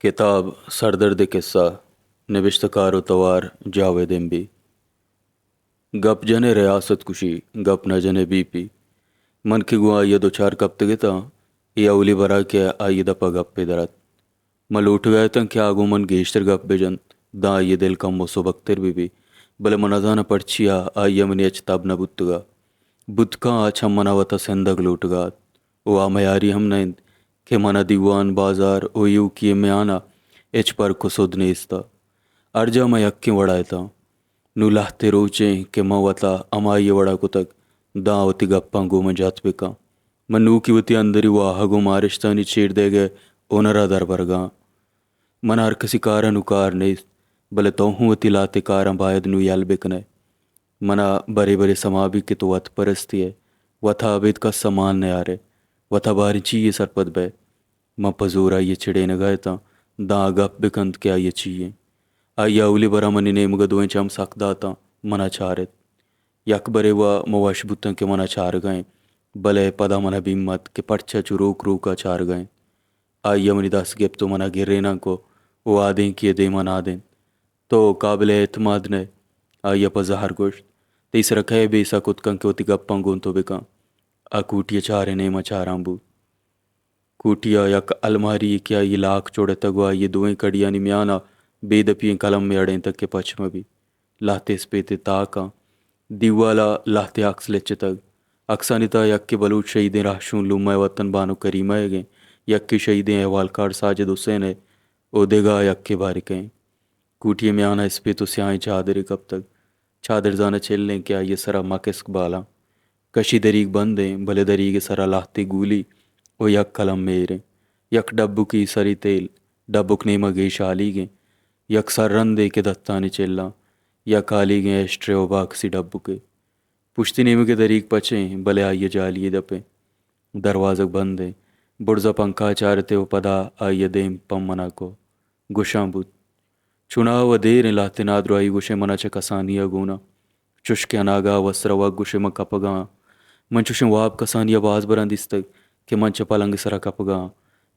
کتاب سردرد ءِ کسہ، نبشتہ کار ءُ توار جاوید ایم بی۔ گپ جن ئے ریاست کشی، گپ نہ جن ئے بی پی۔ من کہ گوں آئی ءَ دچار کپتگ اتاں، اے اولی برا کہ آئی ءِ دپ ءَ گپے در ات۔ من لوٹگ ءَ اتاں کہ آ گوں من گیشتر گپ بہ جنت، داں آئی ءِ دل کمو سبکتر بہ بیت، بلے من نزاناں پرچیا آئی ءَ منی ہچ تب نہ بوتگ ءَ۔ بوت کن آ چہ من ءَ وت ءَ سندگ لوٹگ ءَ ات۔ ءُ آ میاری ہم نہ انت کہ من ءَ دیوان، بازار ءُ ایوکی ءِ میان ءَ ہچ پرک ءُ سد نیست ءَ۔ ہر جاہ من یکیں وڑ ءَ اتاں۔ نوں لہتے روچ انت کہ من وت ءَ ہمائی ءِ وڑ ءَ کتگ، داں وتی گپاں گوں من جت بہ کن۔ من نوکی وتی اندری واہگ ءُ مارشتانی چیر دئیگ ءِ ہنر ءَ دربرگ ءَ آں۔ من ءَ ہر کسی کار ءَ نوں کار نیست، بلے تو ہوں وتی لہتے کاراں باید نوں یل بہ کن ئے۔ من ءَ برے برے سما بیت کہ تو وت پرستی ئے، وت ءَ ابید کس ءَ مان نیار ئے، وت ءَ باریں چی یے سرپد بئے۔ من پہ زور آئی ءِ چڑینگ ءَ اتاں، داں آ گپ بہ کنت کہ آئی ءَ چی انت۔ آئی ءَ اولی برا منی نیمگ ءَ دوئیں چم سک داتاں، من ءَ چارت۔ یک برے وا من وش بوتاں کہ من ءَ چارگ ءَ انت، بلے پدا من ءَ بیم ات کہ پرچا چو روک روک ءَ چارگ ءَ انت۔ آئی ءَ منی دست گپت ءُ من ءَ گریناں کو ءُ آدینکی ءِ دیم ءَ نادینت۔ تو قابل اعتماد نہ ئے۔ آئی ءَ پہ زہر گوشت، تئی سرا کئے بیسہ کت کن کہ وتی گپاں گوں تو بہ کن؟ آ کوٹی ءِ چاریں نیم ءَ چاران بوت۔ کوٹی ءَ یک الماری یے کہ آئی ءِ لاک چڑتگ ءُ آئی ءِ دوئیں کڑیانی میان ءَ بے دپی ئیں قلمے اڑینتگ کہ پچ مہ بیت۔ لہتے اسپیتے تاکاں۔ دیوال ءَ لہتے عکس لچتگ۔ عکسانی تہا یکے بلوچ شہیدیں رہشون لومہ ءِ وتن بانک کریمہ ئیگ انت، یکے شہیدیں احوالکار ساجد حسین ءِ ءُ دگہ یکے بارکہ انت۔ کوٹی ءِ میان ءَ اسپیت ءُ سیاہیں چادرے کپتگ۔ چادرزان ءَ چل انت کہ آئی ءِ سرا مکسک بالاں۔ کشی دریگ بند انت، بلے دریگ ءِ سرا لہتے گولی ءُ یک قلم مہر انت۔ یک ڈبکی سری تیل، ڈبک نیمگ گیش ہالیگ انت۔ یک سررندے کہ دتانی چلاں، یک ہالیگیں ایشٹرے ءُ باکسی ڈبکے۔ پشتی نیمگ ءِ دریگ پچ انت، بلے آئی ءِ جالی یے دپ انت۔ دروازگ بند انت۔ برز ءَ پنکھا چارت ئے ءُ پدا آئی ءَ دیم پہ من ءَ کو۔ گوشان بوت، چوناہا و دیر انت، لہتے نادراہی گوشئے من ءَ چہ کسانی ءَ گون ءَ۔ چش کہ اناگاہ وس روگ گوشئے من کپگ ءَ آں۔ من چشیں واب کسانی ءَ باز براں دیستگ کہ من چہ پلنگ ءِ سرا کپگ ءَ آں۔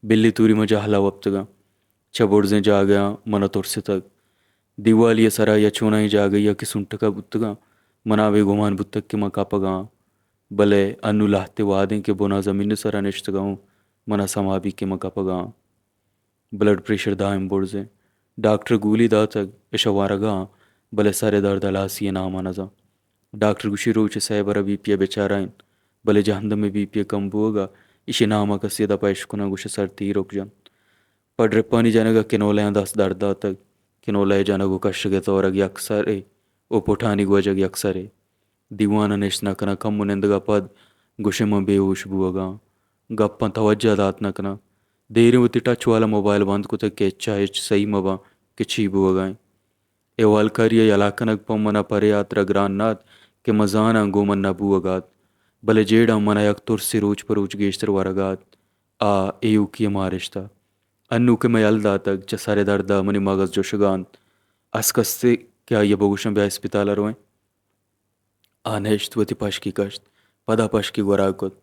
بلی توری من جہل ءَ وپتگ آں۔ چہ برزیں جاگہاں من ءَ ترستگ۔ دیوالی ءِ سرا یا چوناہیں جاگہے ءَ کہ سنٹگ ءَ بوتگ آں، من ءَ بے گمان بوتگ کہ من کپگ ءَ آں۔ بلے انوں لہتے وہدیں کہ بن ءَ زمین ءِ سرا نشتگ ءَ اوں، من ءَ سما بیت کہ من کپگ ءَ آں۔ بلڈ پریشر دائم برز انت۔ ڈاکٹر ءَ گولی داتگ، اش ءَ ورگ ءَ آں، بلے سر ءِ درد ہلاسی ءِ نام ءَ نزاں۔ ڈاکٹر گوشی روچ ءِ سئے برا بی پی ءَ بچارائین، بلے جہندم ءِ بی پی ءِ کم بوگ ءَ ایشی نام ءَ کسے ءِ دپ ءَ اشکناں گوشئے سر تیرک جنت۔ پہ ڈرپانی جنگ ءَ کنولہاں دست درد داتگ۔ کنولہ ءِ جنگ ءُ کشگ ءِ تورگ یک سرے ءُ پٹانی گوجگ یک سرے۔ دیوان ءَ نشت نہ کناں، کمو نندگ ءَ پد گوشئے من بے ہوش بوگ ءَ آں۔ گپاں توجہ دات نہ کناں۔ دیریں وتی ٹچ والا موبائل بند کتگ کہ ہچ ءَ ہچ سہی مہ باں کہ چی بوگ ءَ انت۔ احوالکاری ءَ یلہ کنگ پہ من ءَ پرے ہاترا گران نہ ات کہ من زاناں گوں من نہ بوگ ءَ ات، بلے جیڑہ من ءَ یک ترسے روچ پہ روچ گیشتر ورگ ءَ ات۔ آ ایوکی ءِ مارشت ءَ۔ انوں کہ من یل داتگ، چہ سر ءِ درد ءَ منی مگز جوشگ ءَ انت۔ اسک استے کہ آئی ءَ بگوشاں بیا اسپتال ءَ روئیں۔ آ نشت، وتی پشکی کشت، پدا پشکی گورا کت۔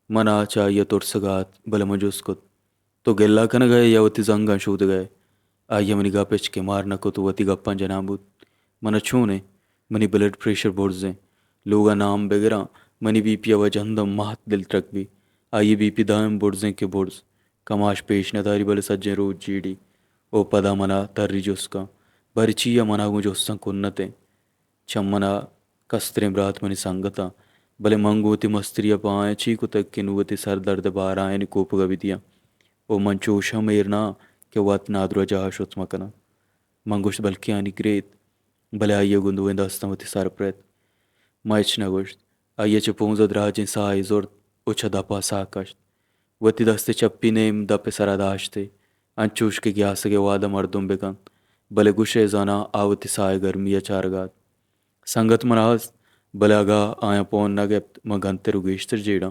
من ءَ چہ آئی ءَ ترسگ ءَ ات، بلے من جست کت، تو گلہ کنگ ءَ ئے یا وتی زنگاں شودگ ءَ ئے؟ آئی ءَ منی گپ ہچ کمار نہ کت ءُ وتی گپاں جنان بوت۔ من ءَ چون انت؟ منی بلڈ پریشر برز انت۔ لوگ ءَ نام بگراں، منی بی پی ءَ و جہندم مہت دلترک بیت۔ آئی ءِ بی پی دائم برز انت کہ برز۔ کماش پیش نہ داری، بلے سجیں روچ جیڑی ءُ پدا من ءَ تری جست کن، باریں چی ءَ من ءَ گوں جستاں کنت انت۔ چہ من ءَ کستریں برات منی سنگت آں، بلے من گوں وتی مستری ءَ پہ آیاں چی کتگ کہ نوں وتی سر درد ءِ بار آیانی کوپگ ءَ بہ دیاں ءُ من چوش ہم ایر نہ آں کہ وت نادراہ جاہ ءَ شت مہ کناں۔ من گوشت، بلکیں آنی گریت، بلے آئی ءَ گوں دوئیں دستاں وتی سر پرت۔ من ہچ نہ گوشت۔ آئی ءَ چہ پونز ءَ دراجیں ساہے زرت ءُ چہ دپ ءَ ساہ کشت۔ وتی دست چپی نیم دپ ءِ سرا داشت ئے، انچوش کہ گیاسگ ءِ وہد ءَ مردم بہ کنت، بلے گوش ئے زاناں آ وتی ساہ ءِ گرمی ءَ چارگ ءَ ات۔ سنگت من ءَ ہست، بلے اگاں آیاں پون نہ گپت، من گنتر ءُ گیشتر جیڑاں۔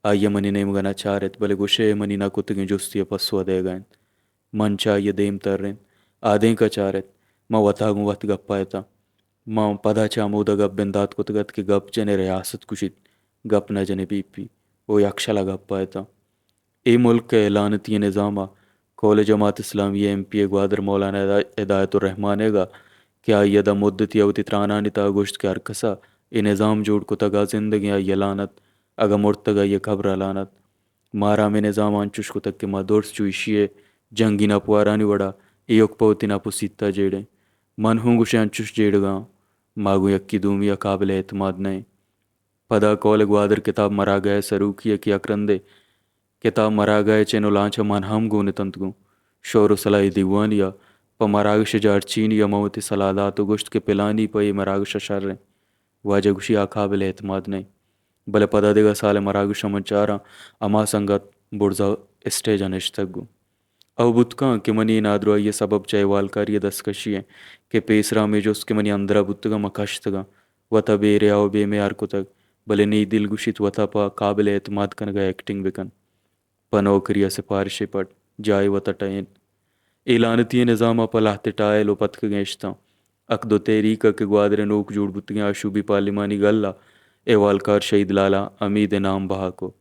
آئی ءَ منی نیمگ ءَ نہ چارت، بلے گوش ئے منی نہ کتگیں جستی ءِ پسو ءَ دئیگ ءَ انت۔ من چہ آئی ءَ دیم ترینت، آدینک ءَ چارت۔ من وت ءَ گوں وت گپ ءَ اتاں۔ من پدا چہ ہمودا گپ بندات کتگ ات کہ گپ جن ئے ریاست کشیت، گپ نہ جن ئے بی پی، ءُ یکشل ءَ گپ ءَ اتاں۔ اے ملک ءِ لعنتی ئیں نظام ءَ قول جماعت اسلامی ءِ ایم پی اے گوادر مولانا ہدا-، ہدایت الرحمان ئیگ ءَ کہ آئی ءَ داں مدتی ءَ وتی ترانانی تہا گوشت کہ ہرکس ءَ اے نظام جوڑ کتگ ءَ زندگیں آئی ءَ لعنت، اگاں مرتگ آئی ءِ قبر ءَ لعنت۔ مارا ہمے نظام ءَ انچوش کتگ کہ ما درست چو ایشی ءِ جنگی نپوارانی وڑا ایوک پہ وتی نپ ءُ سیت ءَ جیڑیں۔ من ہوں گوشیں انچوش جیڑگ ءَ آں۔ ما گوں یکے دومی ءَ قابل اعتماد نہ ایں۔ پدا قول گوادر کتاب مراگہ ءِ سروکی ءَ کہ یک رندے کتاب مراگہ ءِ چین ءُ لانچ ءَ من ہم گون اتنت گوں۔ شور ءُ صلاحی دیوانی ءَ پہ مراگش ءِ جارچینی ءَ من وتی صلاح دات ءُ گوشت کہ پلانی پہ اے مراگش ءَ شر ایں۔ واجہ گوشی آ قابل اعتماد نہ ایں۔ بلے پدا دگہ سال ءِ مراگش ءَ من چاراں ہما سنگت برز ءَ اسٹیج ءَ نشتگ گوں۔ او بوت کن کہ منی اے نادراہی ءِ سبب چہ احوالکاری ءِ دستکشی انت کہ پیسرا ہمے جست کہ منی اندرا بوتگاں من کشتگاں، وتا بے ریا و بے میار کتگ، بلے نی دل گوشیت وتا پہ قابل اعتماد کنگا ایکٹنگ بکن۔ پہ نوکری ءِ سفارشے پٹ جاہے وتا ٹہین۔ اے لعنتی ئیں نظام ءَ پہ لہتے ٹائل و پتکگیں اشتاں۔ حق دو تحریک ءَ کہ گوادر ءِ نوک جوڑ بوتگیں آشوبی پارلیمانی گل ءَ احوالکار شہید لالا حمید ءِ نام بہا کو۔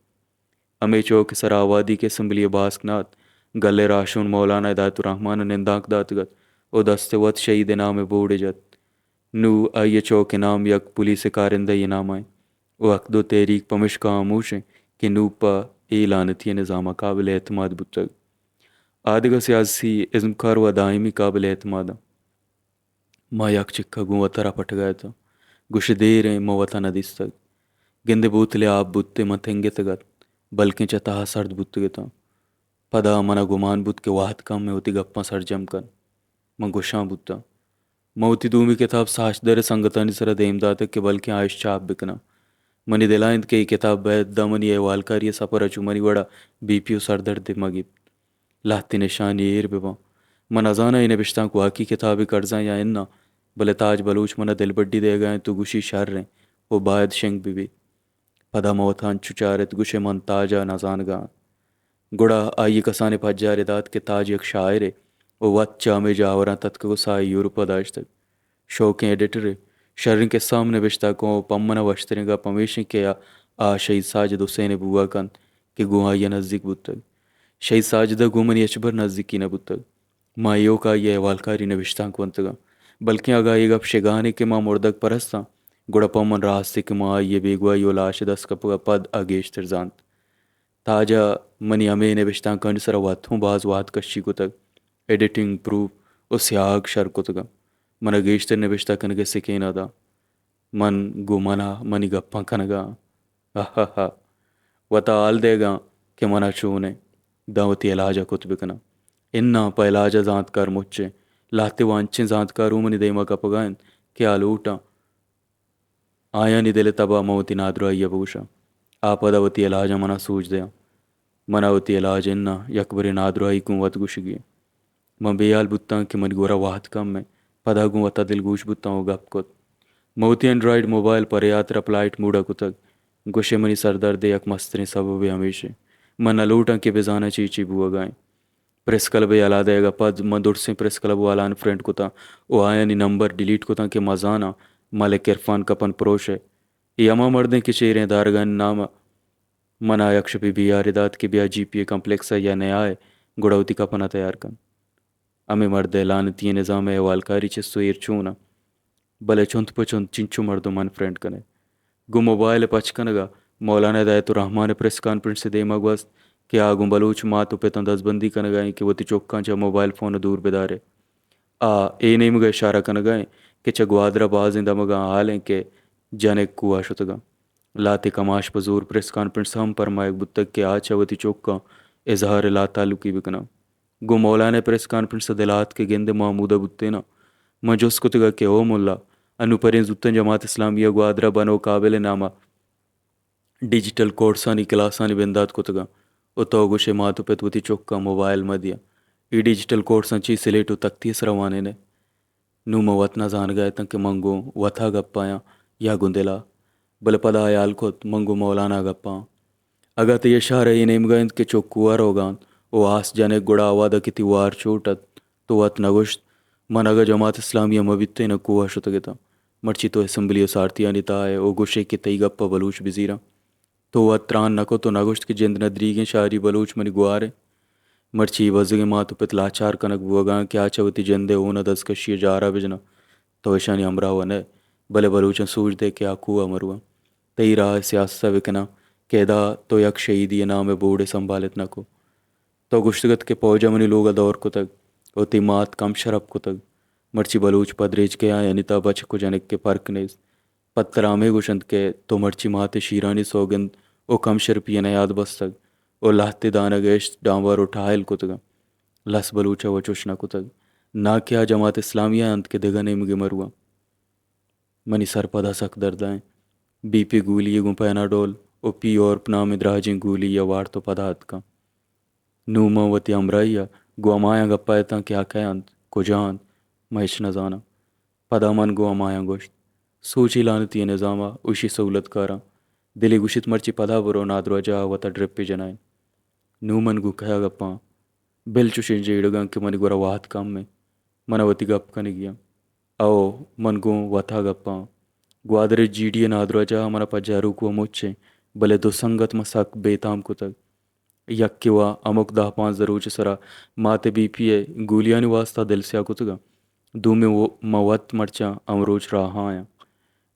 ہمے چوک ءِ سرا آوادی کہ اسمبلی ءِ باسک نہ ات، گل ءِ راہشون مولانا ہدایت الرحمان ءَ نندانک داتگ ات و دست ءَ وت شہید ءِ نام ءِ بورڈے جت۔ نوں آئی ءِ چوک ءِ نام یک پولیس ءِ کارندہ یے نام ءَ انت و حق دو تحریک پمشکا ہاموش انت کہ نوں پہ اے لعنتی ءِ نظام ءَ قابل اعتماد بوتگ۔ آ دگہ سیاسی ازمکار و دائمی قابل اعتماد انت۔ ما یک چکا گوں وتارا پٹگا اتاں۔ گوشے دیر انت، ما وتا نہ دیستگ۔ گندے بوتلے آپ بوت ءُ من تنگتگ ات، بلکیں چہ تہا سرد بوتگ اتاں۔ پدا منا گمان بوت کہ وہد کم انت، وتی گپاں سرجم کن۔ من گوشان بوتاں۔ من وتی دومی کتاب ساچدر ءِ سنگتانی سرا دیم داتگ کہ بلکیں آ اش چاپ بکناں۔ منی دلا انت کہ اے کتاب بئیت داں منی احوالکاری ءِ سپرا چو منی وڑا بی پی و سردردے مہ گیپت۔ لہتے نشانی ایر بہ باں۔ من نزاناں اے نبشتانک واقعی کتابے کرزاں یا اناں، بلے تاج بلوچ منا دلبڈی دئیگا انت و گوشی شر انت و باید شنگ بہ بیت۔ پدا من وتا انچو چارت گوشے من تاجا نزانگا آں۔ گڑا آئی ء کسانیں پجارے دات کہ تاج یک شاعرے و وت چہ ہمے جاوراں تتکگ و ساہے یورپ ء داشتگ۔ شوکیں ایڈیٹرے، شریں کسہ ہم نبشتہ کن و پہ من ء وشتریں گپ ہمیش انت کہ آ، آ شہید ساجد حسین ء بوہگ انت کہ گوں آئی ء نزیک بوتگ۔ شہید ساجد ء گوں منی ہچبر نزیکی نہ بوتگ۔ ما ایوک آئی ء احوالکاری نبشتانک ونتگ آں، بلکیں اگاں اے گپ شگانے کہ ما مردگ پرست آں، گڑا پہ من راستے کہ ما آئی ء بیگواہی و لاش ء دست کپگ ء پد آ گیشتر زانت۔ تاج ء منی ہمے نبشتانکانی سرا وت ہوں باز وہد کشی کتگ، ایڈیٹنگ، پروف و سیاہگ شر کتگ انت۔ من ء گیشتر نبشتہ کنگ ء سکین ء داں۔ من گوں من ء منی گپاں کنگ ء آں۔ اہہہ۔ وتا حال دئیگ ء آں کہ من ء چون انت، داں وتی علاج ء کت بہ کناں۔ اناں، پہ علاج ء زانتکار مچ انت۔ لہتے و انچیں زانتکار اوں منی دیم ء کپگ ء انت کہ آ لوٹاں آیانی دل ء تب ء من وتی نادراہی ء بگوشاں۔ آ پدا وتی علاج ء من ء سوج دیاں۔ من ء وتی علاج اناں، یکبرے نادراہی گوں وت گوشگی انت۔ من بے ہیال بوتاں کہ منی گورا وہد کم انت، پدا گوں وتا دلگوش بوتاں و گپ کت۔ من وتی اینڈرائیڈ موبائل پر ہاترا فلائٹ موڈ ء کتگ۔ گوشے منی سردرد ء یک مستریں سببے ہمیش انت۔ من نہ لوٹاں کہ بزاناں چی چی بوہگا انت۔ پریس کلب ء یلہ دئیگ ء پد من درسیں پریس کلب والاں فرینڈ کتاں و آیانی نمبر ڈیلیٹ کتاں کہ من زاناں ملک عرفان کپن پروش ء۔ اے ہما مردیں کہ چیریں ادارگانی نام ء من ء یک شپے بیہارے دات کہ بیا جی پی اے کمپلیکس ء یا نیائے، گڑا وتی کپن ء تیار کن۔ ہمے مرد ء لعنتی ئیں نظام ء احوالکاری چست و ایر چون انت؟ بلے چنت پہ چنت چنچو مردم انفرینڈ کن ئے۔ گوں موبائل ء پچ کنگ ء مولانا ہدایت الرحمان ء پریس کانفرنس ء دیم ء گوست کہ آ گوں بلوچ مات و پتاں دزبندی کنگ ء انت کہ وتی چکاں چہ موبائل فون ء دور بدار ئے۔ آ اے نیمگ ء اشارہ کنگ ء انت کہ چہ گوادر ء بازیں دمگاں حال انت کہ جنک کوہ ء شتگ انت۔ لہتے کماش پہ زور پریس کانفرنس ء ہم پرمائگ بوتگ کہ آ چہ وتی چکاں اظہار لاتعلقی بکناں۔ گوں مولانا ء پریس کانفرنس ء دل ء آتک کہ گند ء ما ہمودا بوتیناں۔ من جست کتگ کہ او ملا، انوں پرین زوتاں جماعت اسلامی ء گوادر ء بنو قابل ء نام ء ڈیجیٹل کورسانی کلاسانی بندات کتگاں و تو گوشے مات و پت وتی چکاں موبائل مہ دیاں۔ اے ڈیجیٹل کورساں چی سلیٹ و تختی ء سرا وانین ئے؟ نوں من وت نہ زانگ ء اتاں کہ من گوں وت ء گپ ء آں یا گوں دل ء، بلے پدا ہیال کت من گوں مولانا ء گپ ء آں۔ اگاں تئی اشارہ اے نیمگ ء انت کہ چک کوہ ء روگ ء انت و آس جنگ، گڑا آواد ء کہ تئی وار چوٹ ات، تو وت نہ گوشت، من اگاں جماعت اسلامی ء مہ بیتیناں کوہ ء شتگ اتاں، مرچی تو اسمبلی و سارتیانی تہا ئے و گوشئے کہ تئی گپ ء بلوچ بزیراں۔ تو وت تران نہ کت و نہ گوشت کہ جند ندریگیں شاری بلوچ منی گوار انت۔ مرچی بزگیں مات و پت لاچار کنگ بوگاں کہ آ چہ وتی جند ء ہون ء دزکشی ء جار ء بجناں۔ تو اشانی ہمراہ و نئے، بلے بلوچاں سوج دئے کہ آ کوہ ء مرواں۔ تئی راہ ء سیاست ء بکناں کہ ادا تو یک شہیدی ء نام ء بورڈے سنبھالت نہ کو۔ تو گوشتگ ات کہ پوج ء منی لوگ ء دور کتگ و تئی مات کم شرپ کتگ۔ مرچی بلوچ پدریچ کہ آیانی تہا بچک و جنک ء پرک نیست۔ پہ ترا ہمے گوشنت کہ تو مرچی مات ء شیرانی سوگند و کم شرپی ء نیاد بستگ و لہتے دانگ ء اشت ڈامبر و ٹاہل کتگاں۔ لس بلوچ ء و چوش نہ کتگ۔ نا کہ آ جماعت اسلامی ء انت کہ دگہ نیمگے مرواں۔ منی سر پدا سک درد ء انت۔ بی پی گولی ء گوں پیناڈول و پی اورپ نامیں دراجیں گولی ء وارت و پدا اتکاں۔ نوں من وتی ہمراہی ء گوں ہمایاں گپ ء اتاں کہ آ کئے انت، کجا انت، من ہچ نہ زاناں۔ پدا من گوں ہمایاں گوشت، سوچی لعنتی ء نظام ء ایشی سہولت کاراں۔ دلی گوشیت مرچی پدا برو نادراہجاہ ء وت ء ڈرپے جنائین۔ نوں من گوں کئے ء گپاں؟ بل چشیں جیڑگاں کہ منی گورا وہد کم انت۔ من ء وتی گپ کنگی انت۔ او من گوں وت ء گپاں۔ گوادر ء جی ڈی ء نادراہجاہ ء من ء پجاروک و مچ انت، بلے دو سنگت من سک بے تام کتگ۔ یکے وا ہمک دہ پانزدہ روچ ء سرا مات ء بی پی ء گولیانی واستا دل سیاہ کتگاں۔ دومی و-، ما وت مرچاں ہمروچ راہ آیاں۔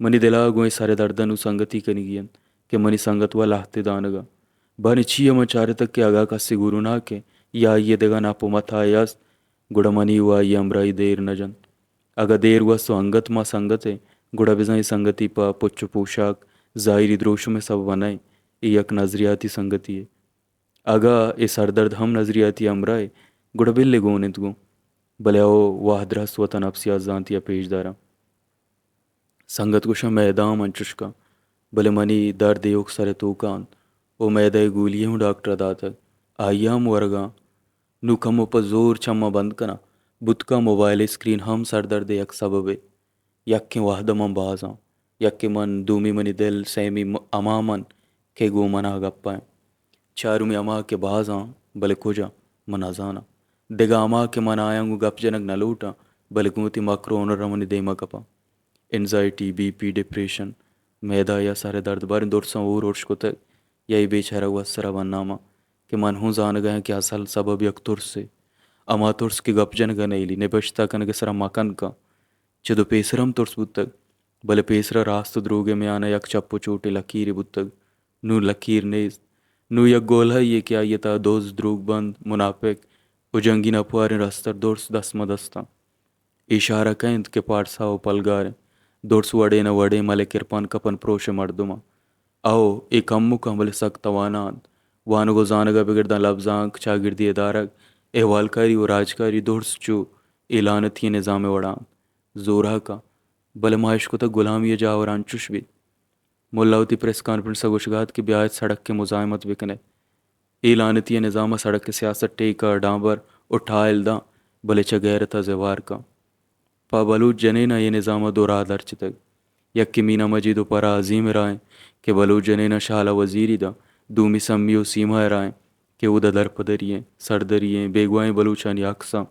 منی دل ء گوں اے سر ء درد ء نوں سنگتی کنگی انت کہ منی سنگت وا لہتے دانگ ء۔ بانی چی ء من چارتگ کہ اگاں کسے گوروناکیں یا آئی ء دگہ نپ و متائے است، گڑا منی و آئی ء ہمراہی دیر نہ جنت۔ اگاں دیر گوست و انگت ما سنگت ایں، گڑا بزاں اے سنگتی پہ پچ و پوشاک، ظاہری دروشم ء سبب ء نہ انت، اے یک نظریاتی سنگتی یے۔ اگاں اے سردرد ہم نظریاتی ہمراہے، گڑا بل ئے گون انت گوں۔ بلے او وہد رست وتا نفسیات زانتی ء پیش داراں۔ سنگت گوشاں، میدہ ہم انچش کن، بلے منی درد ایوک سر ء توکا انت۔ او میدہ ء گولی ہم ڈاکٹر ء داتگ، آئی ء ہم ورگاں۔ نوں کمو پہ زور چماں بند کناں۔ بوت کن موبائل ء اسکرین ہم سردرد ء یک سببے۔ یکیں وہد ء من باز آں۔ یکے من، دومی منی دل، سیمی م-، ہما من کہ گوں من ء گپ ء انت۔ چارمی ہما کہ باز آں، بلے کجا، من نہ زاناں۔ دگہ ہما کہ من آیاں گوں گپ جنگ نہ لوٹاں، بلے گوں وتی مکر و ہنر ء منی دیم ء کپاں۔ انزائٹی، بی پی، ڈپریشن، میدہ یا سر ء درد، باریں درساں ہور ہرش کتگ۔ یا اے بیچارہ گوں سرا بناماں کہ من ہوں زانگ ء آں کہ اصل سبب یک ترسے۔ ہما ترس کہ گپ جنگ ء نئیلی، نبشتہ کنگ ء سرا مکن کن۔ چد و پیسر ہم ترس بوتگ، بلے پیسر ء راست و دروگ ء میان ء یک چپ و چوٹیں لکیرے بوتگ۔ نوں لکیر نیست۔ نوں یک گولہے یے کہ آئی ء تہا دز، دروگ بند، مناپک و جنگی نپواریں رستر درس دست ماں دستاں۔ اے شہر ء کئے انت کہ پارسا و پلگار انت؟ درس وڑے نہ وڑے ملے کرپان کپن پروش ء مردماں۔ او اے کمکاں بلے سک توانا انت۔ وانگ و زانگ ء بگر داں لبزانک، چاگردی ادارگ، احوالکاری و راجکاری درس چو اے لعنتی نظام ء وڑا انت۔ زوراکاں، بلے ما اشکتگ گلامی ء جاور انچش بیت۔ ملا وتی پریس کانفرنس ء گوشگا ات کہ بیایت سڑک ء مزاحمت بکنئے۔ اے لعنتی ء نظام ء سڑک ء سیاست ٹیکہ، ڈامبر و ٹائل داں، بلے چہ غیرت ء زوار کن۔ پہ بلوچ جنین ء اے نظام ء دو راہ درچتگ۔ یکے مینا مجید و پرا عظیم ء راہ انت کہ بلوچ جنین ء شال ء وزیری داں، دومی سمی و سیما ء راہ انت کہ اودا درپدری انت، سردری انت، بیگواہیں بلوچانی اکساں،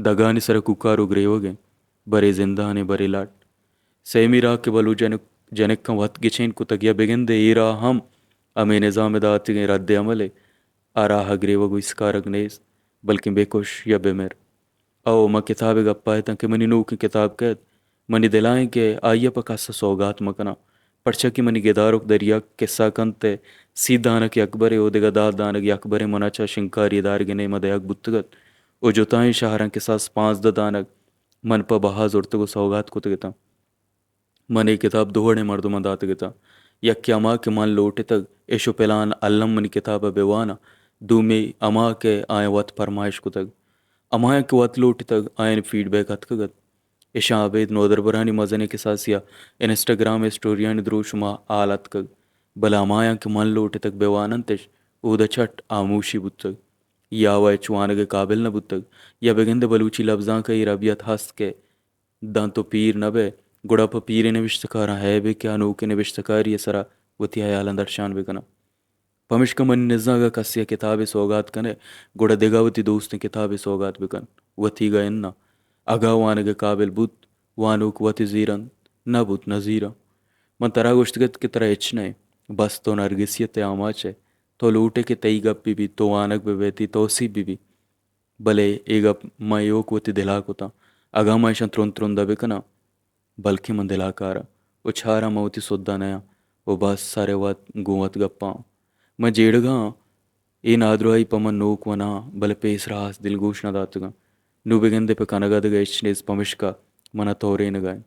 دگانی سر ء کوکار و گریوگ انت، برے زندان انت، برے لٹ۔ سیمی راہ کہ بلوچ جنک، جنکاں وت گچین کتگ یا بگندے اے راہ ہم ہمے نظام ء داتگیں رد عمل ء، آ راہ ء گریوگ و اسکارگ نیست، بلکیں بہ کش یا بہ مر۔ او من کتاب ء گپ ء اتاں کہ منی نوکیں کتاب کئیت، منی دل ء انت کہ آئی ء پہ کس ء سوگات مہ کناں، پرچا کہ منی گدارک در یک کسہ کنت ء سی دانک یکبرے و دگہ دہ دانک یکبرے منا چہ شنگکاری ادارگ ء نیم ء دئیگ بوتگ ات و جتائیں شہراں کساس پانزدہ دانک من پہ بہا زرتگ و سوگات کتگ اتاں۔ من اے کتاب دو وڑیں مردماں داتگ اتاں۔ یکے ہما کہ من لوٹتگ اش و پلان الم منی کتاب ء بہ واناں، دومی ہما کہ آیاں وت پرمائش کتگ۔ ہمایاں کہ وت لوٹتگ، آیانی فیڈ بیک اتکگ ات۔ اشاں ابید نودربرانی مزنیں کساسے ء انسٹاگرام ء اسٹوریانی دروشم ء ہال اتکگ، بلے ہمایاں کہ من لوٹتگ بہ واننت اش، اودا چٹ ہاموشی بوتگ۔ یا و ہچ وانگ ء قابل نہ بوتگ، یا بگندے بلوچی لبزانک ء اے ربیت ہست کہ داں تو پیر نہ بئے، گڑا پہ پیریں نبشتہ کاراں عیبے کہ آ نوکیں نبشتہ کاری ء سرا وتی ہیالاں درشان بہ کناں۔ پمشکا منی نزاں اگاں کسے ء کتابے سوگات کنئے، گڑا دگہ وتی دوستیں کتابے سوگات بہ کن، وتیگ ء اناں۔ اگاں وانگ ء قابل بوت، وانوک وت ء زیرنت، نہ بوت، نہ زیراں۔ من ترا گوشتگ ات کہ ترا ہچ نہ انت، بس تو نرگسیت ء آماچ ئے۔ تو لوٹ ئے کہ تئی گپ بہ بیت، تو وانگ بہ بئے، تئی توسیپ بہ بیت۔ بلے اے گپ من ایوک وتی دل ءَ کتاں۔ اگاں من ایشاں ترند ترند ءَ بکناں، بلکیں من دل ءَ کاراں ءُ چاراں من وتی سد ءَ نیاں ءُ بس سر ءِ وت گوں وت گپاں۔ من جیڑگ ءَ آں، اے نادراہی پہ من نوک وَ نہ آں، بلے پیسرا ہاس دلگوش نہ داتگ آں۔ نوں بگندے پہ کنگ ءَ دگہ ہچ نیست، پمشکا من ءَ تورینگ ءَ اِنت۔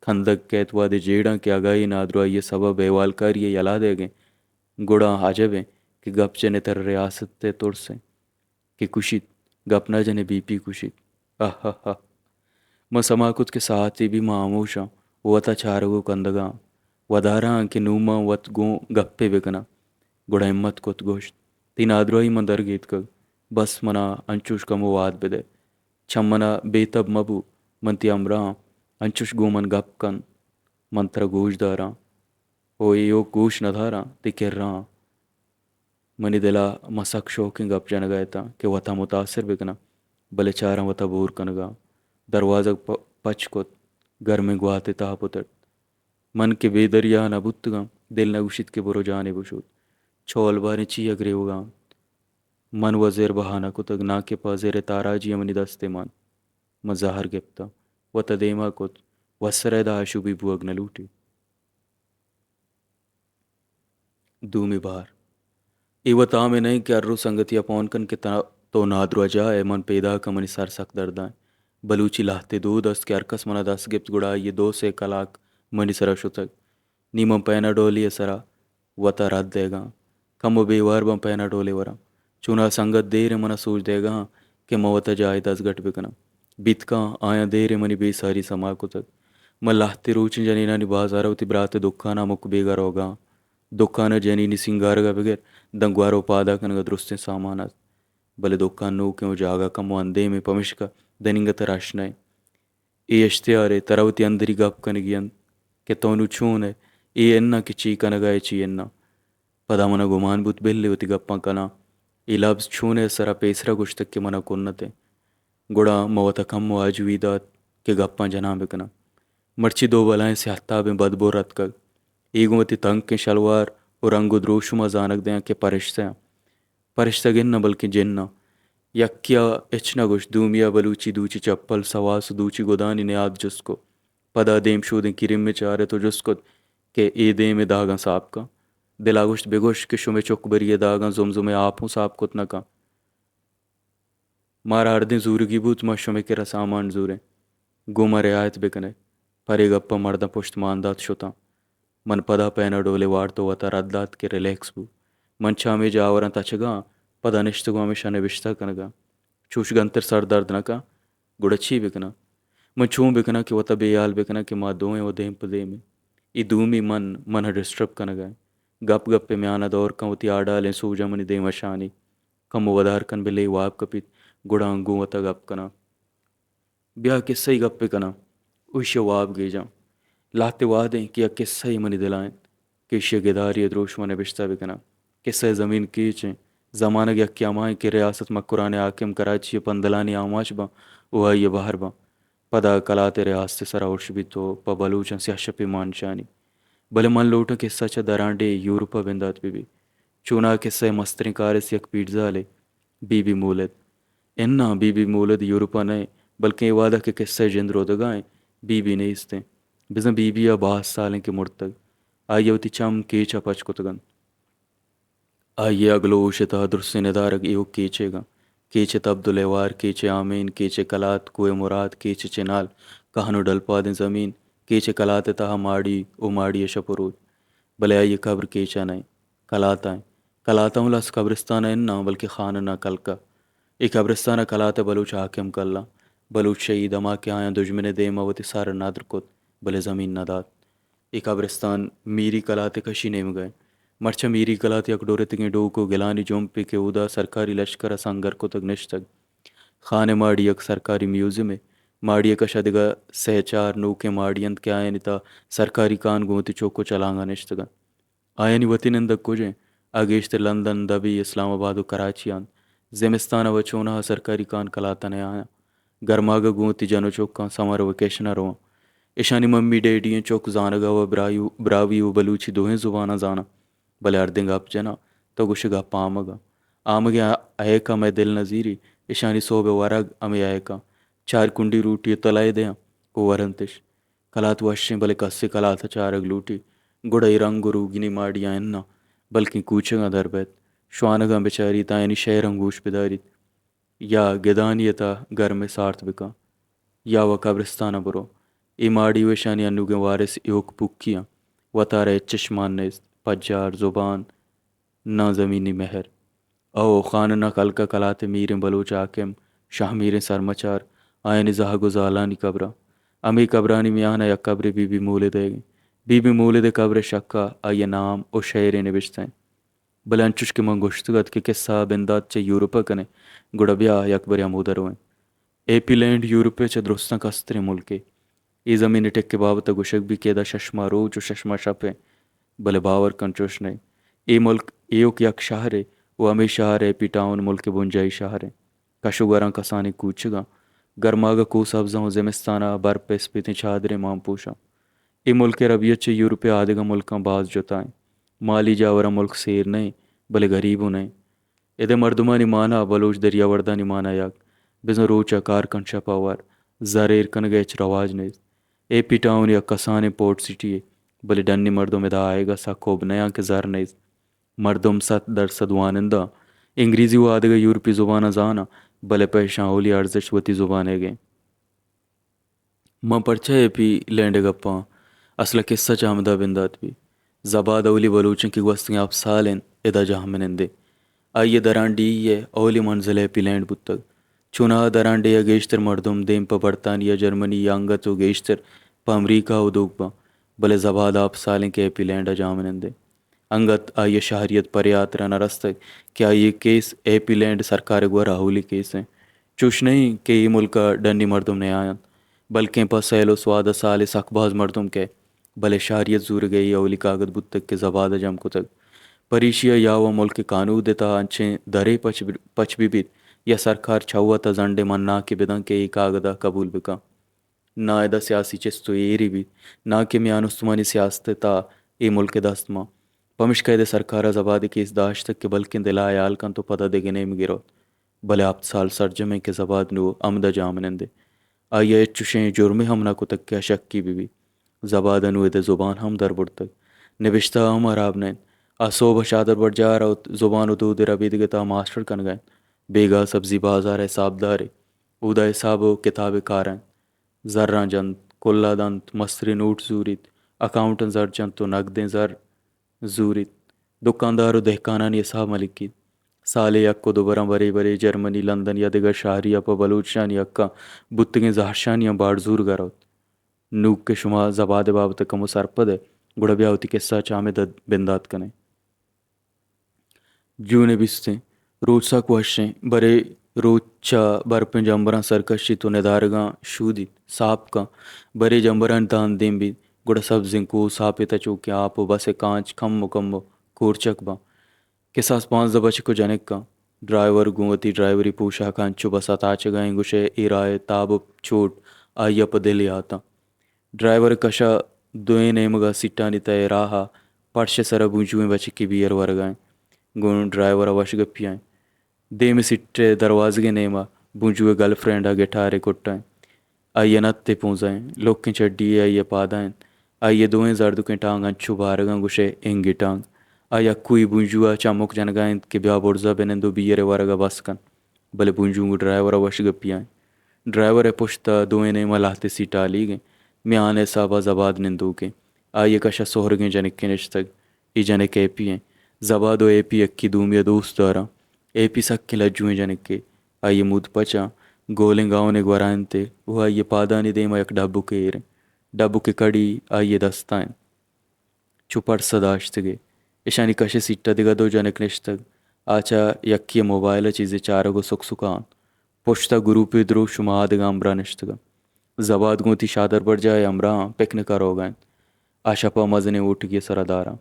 کندگ کئیت وہدے جیڑاں کہ اگاں اے نادراہی ءِ سبب ءَ احوالکاری ءِ یلہ دئیگ اِنت، گڑا عجب اِنت کہ گپ جن ءِ ترا ریاست ءِ ترس اِنت۔ کہ کشیت، گپ نہ جن ئے بی پی کشیت۔ اہ اہ اہ۔ من سما کت کہ ساعتے بی من ہاموش آں ءُ وت ءَ چارگ ءُ کندگ ءَ آں۔ ودار ءَ آں کہ نوں من وت گوں گپے بہ کناں۔ گڑا ہمت کت گوشت، تئی نادراہی من درگیتکگ، بس من ءَ انچوش کمو وہد بدئے۔ چہ من ءَ بے تب مبو، من تئی ہمراہ آں، انچوش گوں من گپ کن، من ترا گوش داراں ءُ ایوک گوش نہ داراں، تئی کر ءَ آں۔ منی دل ءَ من سک شوکیں گپ جنگ ءَ اتاں کہ وت ءَ متاثر بہ کناں، بلے چاراں وت ءَ بور کنگ ءَ آں۔ دروازگ پ-، پچ کت، گرمیں گواتے تہا پترت۔ من کہ بے دریا نہ بوتگاں، دل نہ گوشیت کہ برو جانے بشود۔ چول باریں چیا گریوگ ءَ آں۔ من وَ زر بہا نہ کتگ، ناں کہ پہ زر ءِ تاراجی ءَ منی دست ءَ مان۔ من زہر گپتاں، وت ءَ دیم ءَ کت، وسرا ادا آشوبی بوگ نہ لوٹی۔ دومی بہر۔ اے وت ہمے نہ انت کہ ہر روچ سنگتے ءَ پون کن کہ تنا-، تو نادراہ جاہ ئے، من پیداک آں، منی سر سک درد ءَ انت۔ بلوچی لہتے دود است کہ ہر کس من ءَ دست گپت گڑا آئی ءِ دو سے کلاک منی سرا شتگ۔ نی من پیناڈولے ءِ سرا وت ءَ رد دئیگ ءَ آں۔ کمو بے وار باں پیناڈولے وراں۔ چوناہا سنگت دیر انت من ءَ سوج دئیگ ءَ آں کہ من وت ءَ جاہے دزگٹ بہ کناں۔ بیت کاں آیاں دیر انت منی بے ساری سما کتگ۔ من لہتے روچیں جنینانی بازار ءَ وتی برات ءِ دکان ءَ ہمک بیگاہ روگ ءَ آں۔ دکان ءَ جنینی سینگارگ ءَ بگر داں گور ءُ پادا کنگ ءِ درستیں سامان است۔ بلے دکان نوک انت ءُ جاگہ کمو اندیم انت، پمشکا دنیگت ءَ رش نہ انت۔ اے اشتہارے، ترا وتی اندری گپ کنگی انت کہ تو نوں چون ئے، اے اناں کہ چی کنگ ءَ ئے، چی اناں۔ پدا من ءَ گمان بوت بلے وتی گپاں کناں۔ اے لبز چون ئے ءِ سرا پیسرا گوشتگ کہ من ءَ کنت ئے۔ گڑا من وت ءَ کمو آجوئی دات کہ گپاں جنان بہ کناں۔ مرچی دو بلاہیں سیاہ تابیں بدبر اتکگ۔ اے گوں وتی تنکیں شلوار ءُ رنگ ءُ دروشم ءَ زانگ دیاں کہ پرشتہ آں۔ پرشتگ اناں بلکیں جن آں۔ یکے ءَ ہچ نہ گوشت، دومی ءَ بلوچی دوچی چپل، سواس ءُ دوچی گدانی نیاد جست کت۔ پدا دیم شودیں کریمے چارت ءُ جست کت کہ اے دیم ءِ داگاں ساپ کن۔ دل ءَ گوشت، بگوش کہ شمے چک بری ءِ داگاں زمزم ءِ آپ اوں ساپ کت نہ کن۔ مارا ہردیں زورگی بوت، ما شمے کرا سامان زوریں۔ گوں ما رعایت بہ کن ئے۔ پرے گپ ءَ مرداں پشت مان دات شتاں۔ من پدا پیناڈولے وارت ءُ وت ءَ رد دات کہ ریلیکس بو۔ من چہ ہمے جاوراں تچگ ءَ آں، پدا نشتگ ءُ ہمیشاں نبشتہ کنگ ءَ آں۔ چوش گنتر سر درد نہ کن، گڑا چی بہ کناں؟ من چون بہ کناں کہ وت ءَ بے ہیال بہ کناں کہ ما دوئیں وَ دیم پہ دیم ایں؟ اے دومی من، من ءَ ڈسٹرب کنگ ءَ انت۔ گپ گپ ءِ میان ءَ دور کن وتی آڈالیں سوجاں منی دیم ءَ شانی۔ کمو ودار کن بلے واب کپیت، گڑا آں گوں وت ءَ گپ کناں۔ بیا کسہ ئی گپے کناں ءُ ایشی ءَ واب گیجاں۔ لہتے وہد انت کہ یک کسہ یے منی دل ءَ انت کہ ایشی ءِ گداری ءِ دروشم ءَ نبشتہ بہ کناں۔ کسہ ءِ زمین کیچ انت۔ زمانگ یکے ہما انت کہ ریاست مکران ءِ حاکم کراچی ءِ پندلانی آماچ باں ءُ آئی ءَ بہر باں۔ پدا کلات ءِ ریاست ءِ سرا ارش بیت ءُ پہ بلوچاں سیاہ شپے مان شانی۔ بلے من لوٹاں کسہ چہ درانڈے یورپ ءَ بندات بہ بیت۔ چوناہا کسہ ءِ مستریں کارست یک پیٹزالے، بی بی مولد۔ اناں، بی بی مولد یورپ ءَ نہ انت، بلکیں اے وہد ءَ کہ کسہ ءِ جند رودگ ءَ انت، بی بی نیست انت۔ بزاں بی بی ءَ باز سال انت کہ مرتگ۔ آئی ءَ وتی چم کیچ ءَ پچ کتگ انت۔ آئی ءِ اگل ءُ ہوش ءِ تہا درستیں ندارگ ایوک کیچیگ انت۔ کیچ ءِ تبد ءُ لیوار، کیچ ءِ آمین، کیچ ءِ کلات، کوہ مراد، کیچ ءِ چنال، کہن ءُ ڈلپادیں زمین، کیچ ءِ کلات ءِ تہا ماڑی ءُ ماڑی ءِ شپ ءُ روچ۔ بلے آئی ءِ قبر کیچ ءَ نہ انت، کلات ءَ انت۔ کلات ءَ اوں لس قبرستان ءَ اناں، بلکیں خانہ ءَ کلک ءَ۔ اے قبرستان ءَ کلات ءِ بلوچ حاکم کلاں۔ بلوچ شہید ہما کہ آیاں دژمن ءِ دیم ءَ وتی سر ندر کت، بلے زمین نہ دات۔ اے قبرستان میری کلات ءِ کشی نیمگ ءَ انت۔ مرچاں میری کلات یک ڈورتگیں ڈوک ءُ گلانی جمپے کہ اودا سرکاری لشکر ءَ سنگر کتگ نشتگ۔ خانہ ماڑی یک سرکاری میوزیمے۔ ماڑی ءِ کش ءَ دگہ سئے چار نوکیں ماڑی انت کہ آیانی تہا سرکاری کان گوں وتی چک ءُ چلانگاں نشتگ انت۔ آیانی وتی نندگ کج انت؟ آ گیشتر لندن، دبئی، اسلام آباد ءُ کراچی ءَ انت۔ زمستان ءَ وَ چوناہا سرکاری کان کلات ءَ نیایاں۔ گرماگ ءَ گوں وتی جن ءُ چکاں سمر ویکیشن ءَ رواں۔ اشانی ممی ڈیڈی ایں چک زانگ ءَ وَ براہی-، براہوئی ءُ بلوچی دوئیں زباناں زاناں۔ بلے ہردیں گپ جناں، تو گوشئے گپ آمگ ءَ۔ آمگیں ہیک ءَ مئے دل نہ زیری، اشانی سہب ءِ ورگ ہمے آیکاں چار کنڈی روٹی ءِ تلہ ءَ دیاں و ورنتش۔ کلات وشیں، بلے کسے کلات ءَ چارگ لوٹی، گڑا اے رنگ و روگنیں ماڑیاں اناں، بلکیں کوچگاں در بئیت، شوانگاں بچاریت، آیانی شئیراں گوش بداریت۔ یا گدانی ءِ تہا گرم ءِ سارت بکن، یا و قبرستان ءَ برو۔ اے ماڑی و اشانی انوگیں وارث ایوک پوکی آں۔ وتارا ہچش مان نیست، پجار، زبان، ناں زمینی مہر۔ او خان ناں کلکہ کلات ءِ میریں بلوچ حاکم، شاہ میریں سرمچار، آیانی زہگ و زالانی قبراں۔ ہمے قبرانی میان ءَ یک قبرے بی بی مولد ئیگ انت۔ بی بی مولد ءِ قبر ءِ شک ءَ آئی ءِ نام و شئیرے نبشتہ انت۔ بلے انچوش کہ من گوشتگ ات کہ کسہ ءَ بندات چہ یورپ ءَ کنیں، گڑا بیا یک برے ہمودا رویں۔ ہیپی لینڈ یورپ ءِ چہ درستاں کستریں ملکے۔ اے زمین ءِ ٹک ءِ بابت ءَ گوشگ بیت کہ ادا شش ماہ روچ و شش ماہ شپ انت، بلے باور کن چوش نہ انت۔ اے ملک ایوک یک شہرے و ہمے شہر ہیپی ٹاؤن ملک ءِ بنجاہی شہر انت۔ کش و گوراں کسانیں کوچگاں، گرماگ ءَ کوہ سبزاں و زمستان ءَ برپ ءِ اسپیتیں چادرے مان پوشاں۔ اے ملک ءِ ربیت چہ یورپ ءِ آدگہ ملکاں باز جتا انت۔ مالی جاوراں ملک سیر نہ انت، بلے گریب اوں نہ انت۔ اد ءِ مردمانی مانا بلوچ دریاوردانی مانا یک، بزاں روچ ءَ کار کن شپ ءَ ور، زر ایر کنگ ءِ ہچ رواج نیست۔ ہیپی ٹاؤن یک کسانیں پورٹ سٹی یے، بلے ڈنی مردم ادا آیگ ءَ سک حب نیاں کہ زر نیست۔ مردم صد درصد وانندہ، انگریزی و آدگہ یورپی زباناں زاناں، بلے پہ اشاں اولی ارزشت وتی زبان ئیگ انت۔ من پرچا ہیپی لینڈ ءِ گپاں؟ اصل ءَ کسہ چہ ہمدا بندات بیت۔ زباد اولی بلوچ انت کہ گوستگیں ہپت سال انت ادا جاہمنندے۔ آئی ءِ درانڈیھی ءِ اولی منزل ہیپی لینڈ بوتگ۔ چوناہا درانڈیھ ءَ گیشتر مردم دیم پہ برطانیہ، جرمنی یا انگت و گیشتر پہ امریکہ ءَ ودوک باں، بلے زباد ءَ ہپت سال انت کہ ہیپی لینڈ ءَ جاہمنندے۔ انگت آئی ءِ شہریت پرے ہاترا نہ رستگ کہ آئی ءِ کیس ہیپی لینڈ سرکار ءِ گورا اولی کیس انت۔ چوش نہ انت کہ اے ملک ءَ ڈنی مردم نیاینت، بلکیں پہ سیل و سواد ءَ سالے سک باز مردم کئیت، بلے شہریت زورگ ءِ اے اولی کاگد بوتگ کہ زباد ءَ جم کتگ۔ پریشی ءَ یا وَ ملک ءِ کانود ءِ تہا انچیں درے پچ بہ، پچ بہ بیت یا سرکار چہ وت ءَ زنڈیں مناکے بدنت کہ اے کاگد ءَ قبول بکن۔ ناں ادا سیاسی چست و ایرے بیت، ناں کہ میان استمانی سیاست ءِ تہا اے ملک ءِ دست مان۔ پمشکا اد ءِ سرکار ءَ زباد ءِ کیس داشتگ کہ بلکیں دل ءَ ہیال کنت و پدا دگہ نیمگے روت۔ بلے ہپت سال سرجم انت کہ زباد نوں ہمدا جاہمنند انت۔ آئی ءَ ہچ چشیں جرمے ہم نہ کتگ کہ آ شکی بہ بیت۔ زباد ءَ نوں اد ءِ زبان ہم در برتگ۔ نبشتہ ءَ ہم ہراب نہ انت۔ آ سہب ءَ شادربرجاہ ءَ روت، زبان و دود ءِ ربیدگ ءِ تہا ماسٹر کنگ ءَ انت۔ بیگاہ سبزی بازار ءِ حسابدارے۔ اودا حساب و کتاب ءِ کار ءَ انت۔ زراں جنت، کل ءَ دنت، مستریں نوٹ زوریت، اکاؤنٹاں زر جنت و نگدیں زر زوریت۔ دکاندار و دہکانانی حساب مہ لکیت۔ سالے یک و دو براں برے برے جرمنی، لندن یا دگہ شہرے ءَ پہ بلوچانی حقاں بوتگیں زہرشانیاں باڑ زورگ ءَ روت۔ نوں کہ شما زباد ءِ بابت ءَ کمو سرپد ئے، گڑا بیا وتی کسہ ءَ چہ ہمدا بندات کنیں۔ جون ءِ بیستیں روچ سک وشیں، برے روچ چہ برپیں جمبراں سر کشیت و ندارگاں شودیت، ساپ کن۔ برے جمبرانی تہا اندیم بیت، گڑا سبزیں کوہ ساپیتہ چوکیں آپ و بس ءِ کانچ کمو کمو کورچک باں۔ کساس پانزدہ بچک و جنک آں۔ ڈرائیور گوں وتی ڈرائیوری پوشاک ءَ انچو بس ءَ تاچگ ءَ انت، گوشئے اے راہ ءِ تاب و چوٹ آئی ءَ پہ دل یات آں۔ ڈرائیور ءِ کش ءَ دوئیں نیمگ ءَ سیٹانی تہ ءَ راہ ءَ پرش ءِ سر ءَ بونجوئیں بچکے بیئر ورگ ءَ انت۔ گوں ڈرائیور ءَ وش گپی ءَ انت۔ دیم ءِ سیٹ ءِ دروازگ ءِ نیم ءَ بونجو ءِ گرل فرینڈ ءَ گٹارے کٹ ءَ انت۔ آئی ءَ نت ءِ پونز ءَ انت۔ لکیں چڈی یے آئی ءِ پاد ءَ انت۔ آئی ءِ دوئیں زردکیں ٹانگ انچو بارگ ءَ انت گوشئے انگی ٹانگ۔ آ یکوئی بونجو ءَ چمک جنگ ءَ انت کہ بیا برز ءَ بنند و بیئر ءِ ورگ ءَ بس کن۔ بلے بونجو گوں ڈرائیور ءَ وش گپی ءَ انت۔ ڈرائیور ءِ پشت ءَ دوئیں نیم ءَ لہتے سیٹ ہالیگ انت۔ میان ءِ حساب ءَ زباد نندوک انت۔ آئی ءِ کش ءَ سہرگیں جنکے نشتگ۔ اے جنک ہیپی انت۔ زباد و ہیپی یکے دومی ءَ دوست داراں۔ ہیپی سکیں لجوئیں جنکے۔ آئی ءِ مود پچ آں۔ گولیں گاؤنے گورا انت و آئی ءِ پادانی دیم ءَ یک ڈبکے ایر انت۔ ڈبک ءِ کڑی آئی ءِ دست ءَ انت۔ چو پرس ءَ داشتگ ئے۔ اشانی کش ءِ سیٹ ءَ دگہ دو جنک نشتگ۔ آ چہ یکے ءِ موبائل ءَ چیزے چارگ و سک سکا انت۔ پشت ءَ گروپے دروشم آدگہ ہمراہ نشتگ انت۔ زباد گوں وتی شادربرجاہ ءِ ہمراہاں پکنک ءَ روگ ءَ انت۔ آ شپ ءَ مزنیں اوٹگے ءِ سر ءَ داراں۔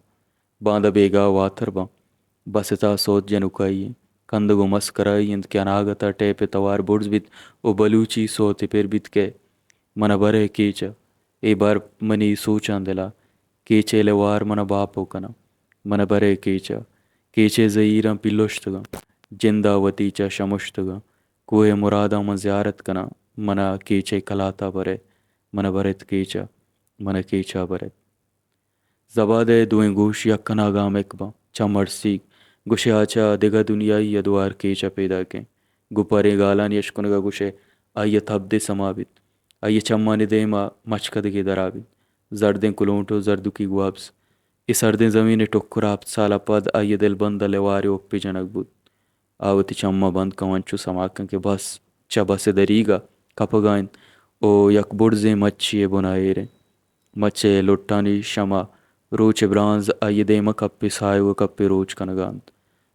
باندا بیگاہ واتر باں۔ بس ءِ تہا سوت جنکائی انت۔ کندگ و مسکرائی انت کہ اناگت ءَ ٹیپ ءِ توار برز بیت و بلوچی سوتے پر بیت کہ من ءَ برئے کیچ ءَ۔ اے برپ منی سوچاں دل ءَ۔ کیچ ءِ لوار من ءَ باپو کناں۔ من ءَ برئے کیچ ءَ۔ کیچ ءِ زہیراں پیلوشتگاں۔ جند ءَ وتی چہ شمشتگاں۔ کوہ مراداں من زیارت کناں، منا کیچ ءِ کلات ءَ برئے، منا برئت کیچ ءَ، منا کیچ ءَ برئت۔ زباد ءِ دوئیں گوش یک اناگاں ہمک باں، چم اڑسیگ، گوشئے آ چہ دگہ دنیائی ءَ دوار کیچ ءَ پیداکیں۔ گوں پریں گالانی اشکنگ ءَ گوشئے آئی ءِ تبدے سما بیت۔ آئی ءِ چمانی دیم ءَ مچکدگے درا بیت۔ زردیں کلونٹ ءُ زردکی گوابز۔ اے سردیں زمین ءِ ٹکر ءَ ہپت سال ءَ پد آئی ءِ دلبند ءَ لیوارے اپے جنگ بوت۔ آ وتی چماں بند کن انچو سما کن کہ بس چہ بس ءِ دریگ ءَ کپگ ءَ انت ءُ یک بڑزیں مچی ءِ بن ءَ ایر انت۔ مچ ءِ لٹانی شم ءَ روچ ءِ برانز آئی ءِ دیم ءَ کپی، ساہگ ءَ کپی روچ کنگ ءَ انت۔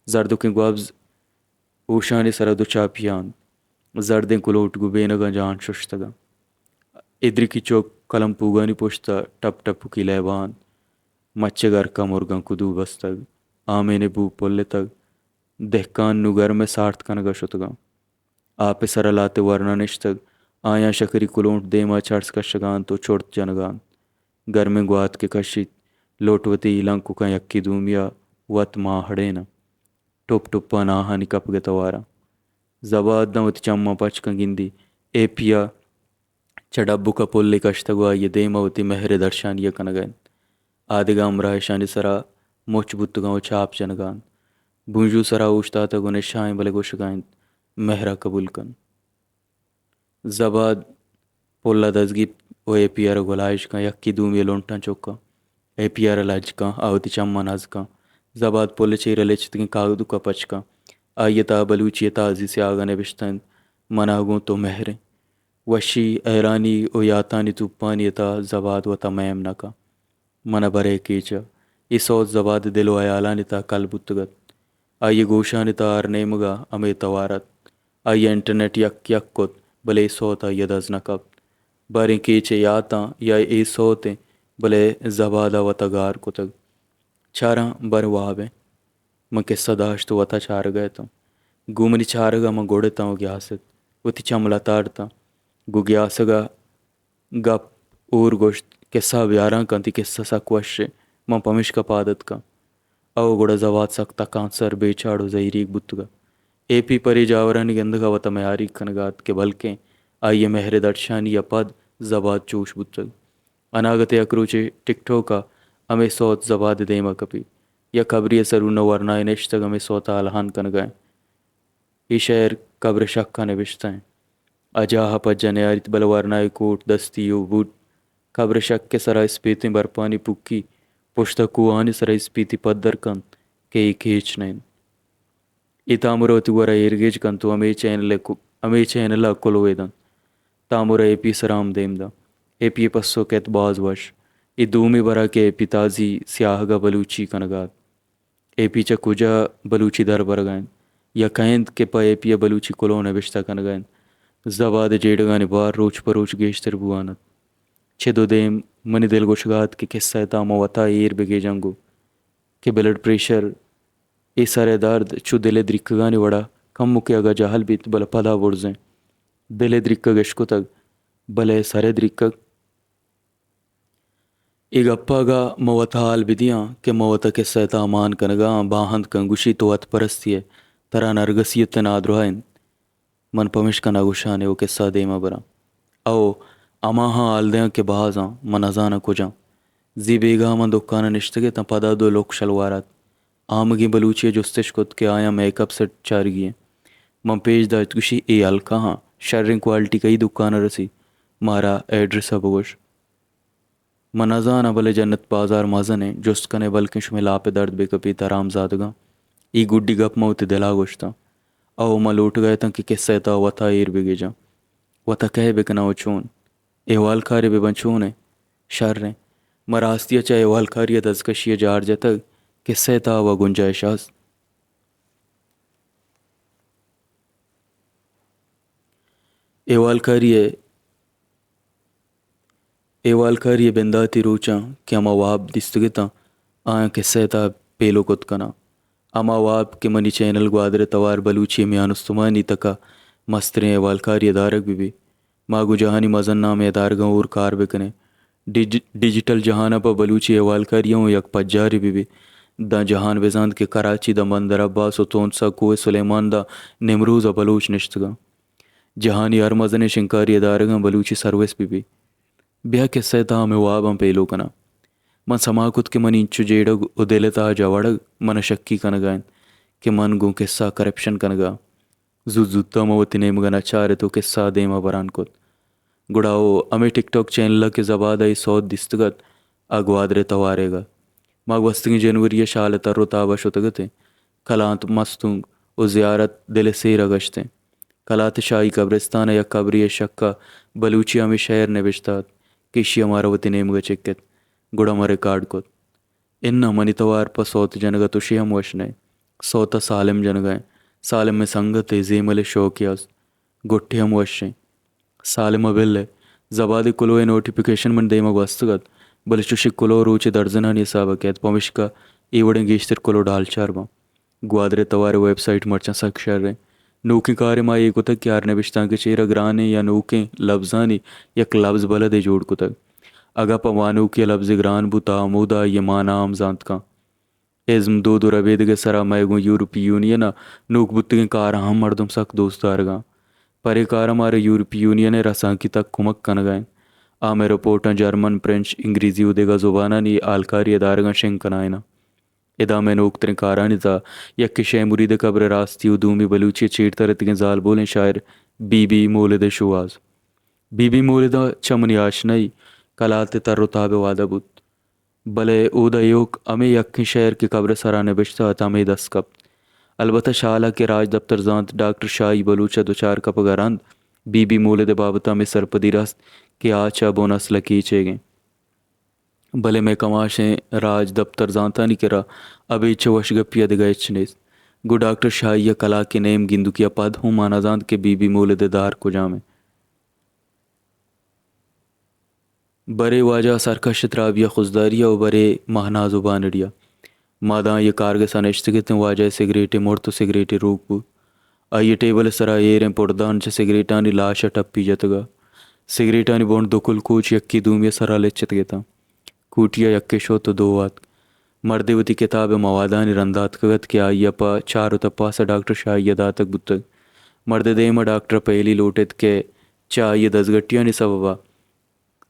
زردکیں گوابز ہوشانی سر ءَ دوچاپی ءَ انت۔ زردیں کلوٹ گوں بینگاں جان ششتگ انت۔ ادرکی چک کلمپوگانی پشت ءَ ٹپ ٹپکی لیبان۔ مچ ءِ گرک ءَ مرگاں کدو بستگ۔ آمین ءِ بو پلتگ۔ دہکان نوں گرم ءِ سارت کنگ ءَ شتگ انت۔ آپ ءِ سر ءَ لہتے ورنا نشتگ۔ آیاں شکری کلونٹ دیم ءَ چرس کشگ ءَ انت ءُ چرت جنگ ءَ انت۔ گرمیں گوات کہ کشیت، لوٹ وتی لنککاں یکے دومی ءَ وت ماہڑین انت۔ ٹپ ٹپ ءَ ناہانی کپگ ءِ توار انت۔ زباد داں وتی چماں پچ کن گندی۔ اے پی ءَ چہ ڈبک ءَ پلے کشتگ ءُ آئی ءِ دیم ءَ وتی مہر ءِ درشانی ءَ کنگ ءَ انت۔ آ دگہ ہمراہ اشانی سر ءَ مچ بوتگ انت ءُ چاپ جنگ ءَ انت۔ بونژو سر ءَ اوشتاتگ ءُ نشہ ایں، بلے گوشگ ءَ انت، مہر ءَ قبول کن۔ زباد پل ءَ دزگیپت ءُ اے پی ءَ را گلائیش کن، یکے دومی ءِ لنٹاں چک کن۔ اے پی ءَ را لج کن، آ وتی چماں نز کن۔ زباد پل ءِ چیر ءَ لچتگیں کاگدک ءَ پچ کن۔ آئی ءِ تہا بلوچی ءِ تازی سیاہگ ءَ نبشتہ انت، منا گوں تو مہر ایں۔ وشی، حیرانی ءُ یاتانی توپانی ءِ تہا زباد وتا میم نہ کن۔ من ءَ برئے کیچ ءَ۔ اے سوت زباد ءِ دل ءُ ہیالانی تہا کل بوتگ ات۔ آئی ءِ گوشانی تہا ہر نیمگ ءَ ہمے توار ات۔ آئی ءَ انٹرنیٹ یک یک کت، بلے اے سوت آئی ءَ دز نہ کپت۔ باریں کیچ ءِ یاتاں یا اے سوت ایں، بلے زباد ءَ وتا گار کتگ۔ چاراں بر واب ایں۔ من کسہ داشت ءُ وتا چارگ ءَ اتاں۔ گوں منی چارگ ءَ من گڑ اتاں ءُ گیاست۔ وتی چم لتاڑتاں۔ گوں گیاسگ ءَ گپ ہور گوشت، کسہ ءَ بیاراں کن، تئی کسہ سک وش ایں۔ من پمیشکا پاد اتکاں۔ او گڑا زباد سک تکانسر، بے چاڑ ءُ زہیریگ بوتگ ات۔ اے پی پرے جاورانی گندگ ءَ وتا میاریگ کنگ ءَ ات کہ بلکیں آئی ءِ مہر ءِ درشانی ءَ پد زباد چوش بوتگ۔ اناگت ءَ یک روچے ٹک ٹوک ءَ ہمے سوت زباد ءِ دیم ءَ کپی۔ یک قبرے ءِ سرون ءَ ورنائے نشتگ ہمے سوت ءَ الہان کنگ ءَ انت۔ اے شئیر قبر ءِ شک ءَ نبشتہ انت۔ آ جاہ ءَ پجہ نیاریت، بلے ورنائے کوٹ، دستی ءُ بوٹ قبر ءِ شک ءِ سرا اسپیتیں برپانی پکی پشت ءَ کوہانی سرا اسپیتی پدر کنت کہ اے کیچ نہ انت۔ اے تامر ءَ وتی گور ءَ ایرگیج کنت ءُ ہمے چینل ءِ کو-، ہمے چینل ءَ کلوہ دنت۔ تامر ءَ اے پی ءِ سرا ہم دیم دنت۔ اے پی ءِ پسو کیت، باز وش۔ اے دومی بر ءَ کہ اے پی تازی سیاہگ ءَ بلوچی کنگ ءَ ات۔ اے پی چہ کجا بلوچی دربرگ ءَ انت یا کئے انت کہ پہ اے پی ءَ بلوچی کلوہ نبشتہ کنگ ءَ انت؟ زباد ءِ جیڑگانی بار روچ پہ روچ گیشتر بوان ات۔ چد ءُ دیم منی دلگوشگ ءَ ات کہ کسہ ءِ تہا من وتا ایر بگیجاں گوں کہ بلڈ پریشر، اے سر ءِ درد چو دل ءِ دریکگانی وڑا کمکے اگاں جہل بیت، بلے پدا برز انت۔ دل ءِ دریکگ اشکتگ، بلے سر ءِ دریکگ۔ اے گپ ءَ اگاں من وتا حال بدیاں کہ من وتا کسہ ءِ تہا مان کنگ ءَ آں، باہند کن گوشی تو وت پرستی ئے، ترا نرگسیت ءِ نادراہ انت۔ من پمیشکا نہ گوشاں ئے ءُ کسہ ءَ دیم ءَ براں۔ او ہماہاں حال دیاں کہ باز آں، من نزاناں کجام۔ زی بیگاہ من دکان ءَ نشتگ اتاں، پدا دو لک شلوار ات۔ آمگیں بلوچی ءَ جستش کت کہ آیاں میک اپ سیٹ چارگی انت۔ من پیش داشت، گوشی اے ہلکاہاں، شریں کوالٹی کئی دکان ءَ رسی، مارا ایڈریس ءَ بگوش۔ من نزاناں، بلے جنت بازار مزن انت، جست کن ئے بلکیں شمئے لاپ ءَ درد بہ کپیت، حرام زادگاں۔ اے گڈی گپ من وتی دل ءَ گوشتاں۔ او من لوٹگ ءَ اتاں کہ کسہ ءِ تہا وتا ایر بگیجاں۔ وتا کئے بکناں ءُ چون؟ احوالکارے بہ باں چون انت؟ شر انت۔ من راستی ءَ چہ احوالکاری ءَ دزکشی ءَ جار جتگ، کسہ ءِ تہا وَ گنجائش است۔ احوالکاری ءِ احوالکاری ءِ بنداتی روچاں کہ ہما واب دیستگ اتاں، آیاں کسہ ءِ تہا پیلو کت کناں۔ ہما واب کہ منی چینل گوادر ءِ توار بلوچی ءِ میان استمانی تک ءَ مستریں احوالکاری ءِ دارگ بہ بیت۔ ما گوں جہانی مزن نامیں ادارگاں ہور کار بہ کنیں۔ ڈیج-، ڈیجیٹل جہان ءَ پہ بلوچی احوالکاری ءَ اوں یک پجارے بہ بیت۔ داں جہان بہ زانت کہ کراچی داں بندر عباس ءُ تونسہ کوہ سلیمان داں نمروز ءَ بلوچ نشتگ انت۔ جہانی ہر مزنیں شنکاری ادارگاں بلوچی سروس بہ بی۔ بیا کسہ ءِ تہا ہمے واباں پیلو کناں۔ من سما کت کہ منی انچو جیڑگ و دل ءِ تہا جوڑگ من ءَ شکی کنگا انت کہ من گوں کسہ ءَ کرپشن کنگا آں۔ زوت زوت ءَ من وتی نیمگ ءَ نچارت و کسہ ءَ دیم ءَ بران کت۔ گڑا او ہمے ٹک ٹاک چینل ءَ کہ زباد ءَ اے سوت دیستگ ات، آ گوادر ءِ توار ئیگ ءَ۔ ما گوستگیں جنوری ءَ شال ءِ تر و تاب ءَ شتگ اتیں۔ کلانت مستونگ و زیارت دل ءِ سیر ءَ گشتیں۔ کلات ءِ شاہی قبرستان ءِ یک قبرے ءِ شک ءَ بلوچی ءَ ہمے شئیر نبشتہ ات کہ ایشی ءَ مارا وتی نیمگ ءَ چک ات، گڑا ما ریکارڈ کت۔ اناں، منی توار پہ سوت جنگ ءَ تشے ہم وش نہ انت۔ سوت ءَ سالم جنگ ءَ انت۔ سالم مئے سنگتے، زیمل ءِ شوکے است۔ گٹے ہم وش انت۔ سالم ءَ بل ءَ۔ زبادی کلوہ ءِ نوٹیفکیشن من دیم ءَ گوستگ ات، بلے چوشیں کلوہ روچے درزنانی حساب ءَ کیت، پمیشکا اے وڑیں گیشتر کلوہ ڈالچار باں۔ گوادر ءِ توار ءِ ویب سائٹ مرچاں سک شر انت۔ نوکیں کارے ما اے کتگ کہ ہر نبشتانک ءِ چیرا گرانیں یا نوکیں لبزانی یک لبز بلدے جوڑ کتگ۔ اگاں پہ وانوکے ءَ لبزے گران بوت، تہ ہمودا آئی ءِ مانا ہم زانت کن۔ ازم، دود و ربیدگ ءِ سرا مئے گوں یورپی یونین ءَ نوک بوتگیں کاراں ہم مردم سک دوست دارگ ءَ انت۔ پر اے کار ءَ مارا یورپی یونین ءِ رسانکی تک کمک کنگ ءَ انت۔ آ مئے رپورٹاں جرمن، فرنچ، انگریزی و دگہ زبانانی ہالکاری ادارگاں شنگ کنائیناں۔ ادا مئے نوکتریں کارانی تہا یکے شے مرید ءِ قبر ءِ راستی و دومی بلوچی ءِ چیرتر اتگیں زالبولیں شاعر بی بی مولد ءِ شوہاز۔ بی بی مولد ءَ چہ منی آشنائی کلات ءِ تر و تاب ءِ وہد ءَ بوت، بلے اودا ایوک ہمے یکیں شئیر کہ قبر ءِ سرا نبشتہ ات، ہمے دست کپت۔ البتہ شال ءَ کہ راجدپتر زانت ڈاکٹر شاہی بلوچ ءَ دچار کپگ ءَ رند بی بی مولد ءِ بابت ءَ ہمے سرپدی رست کہ آ چہ بن اسل ءَ کیچ ئیگ انت۔ بلے مئے کماشیں راجدپتر زانتانی کرا ابید چہ وشگپی ءَ دگہ ہچ نیست۔ گوں ڈاکٹر شاہی ءَ کلاکے نیم گندکی ءَ پد ہوں ما نہ زانت کہ بی بی مولد ءِ دار کجام انت۔ برے واجہ سرکش ءِ ترابی ءَ خضداری ءَ و برے مہناز و بانڑی ءَ۔ ما داں آئی ءِ کارگس ءَ نشتگ اتیں، واجہ ءِ سگریٹے مرت و سگریٹے روک بوت۔ آئی ءِ ٹیبل ءِ سرا ایریں پڑدان چہ سگریٹانی لاش ءَ ٹپی جتگ ءَ۔ سگریٹانی بن دو کلکوچ یکے دومی ءِ سرا لچتگ اتاں۔ کوٹی ءَ یکے شت و دو آتک۔ مردے وتی کتاب ءِ موادانی رندا اتکگ ات کہ آئی ءَ پہ چار و تپاس ءَ ڈاکٹر شاہی ءَ داتگ بوتگ۔ مرد ءِ دیم ءَ ڈاکٹر ءَ پہلی لوٹت کہ چہ آئی ءِ دزگٹیانی سبب ءَ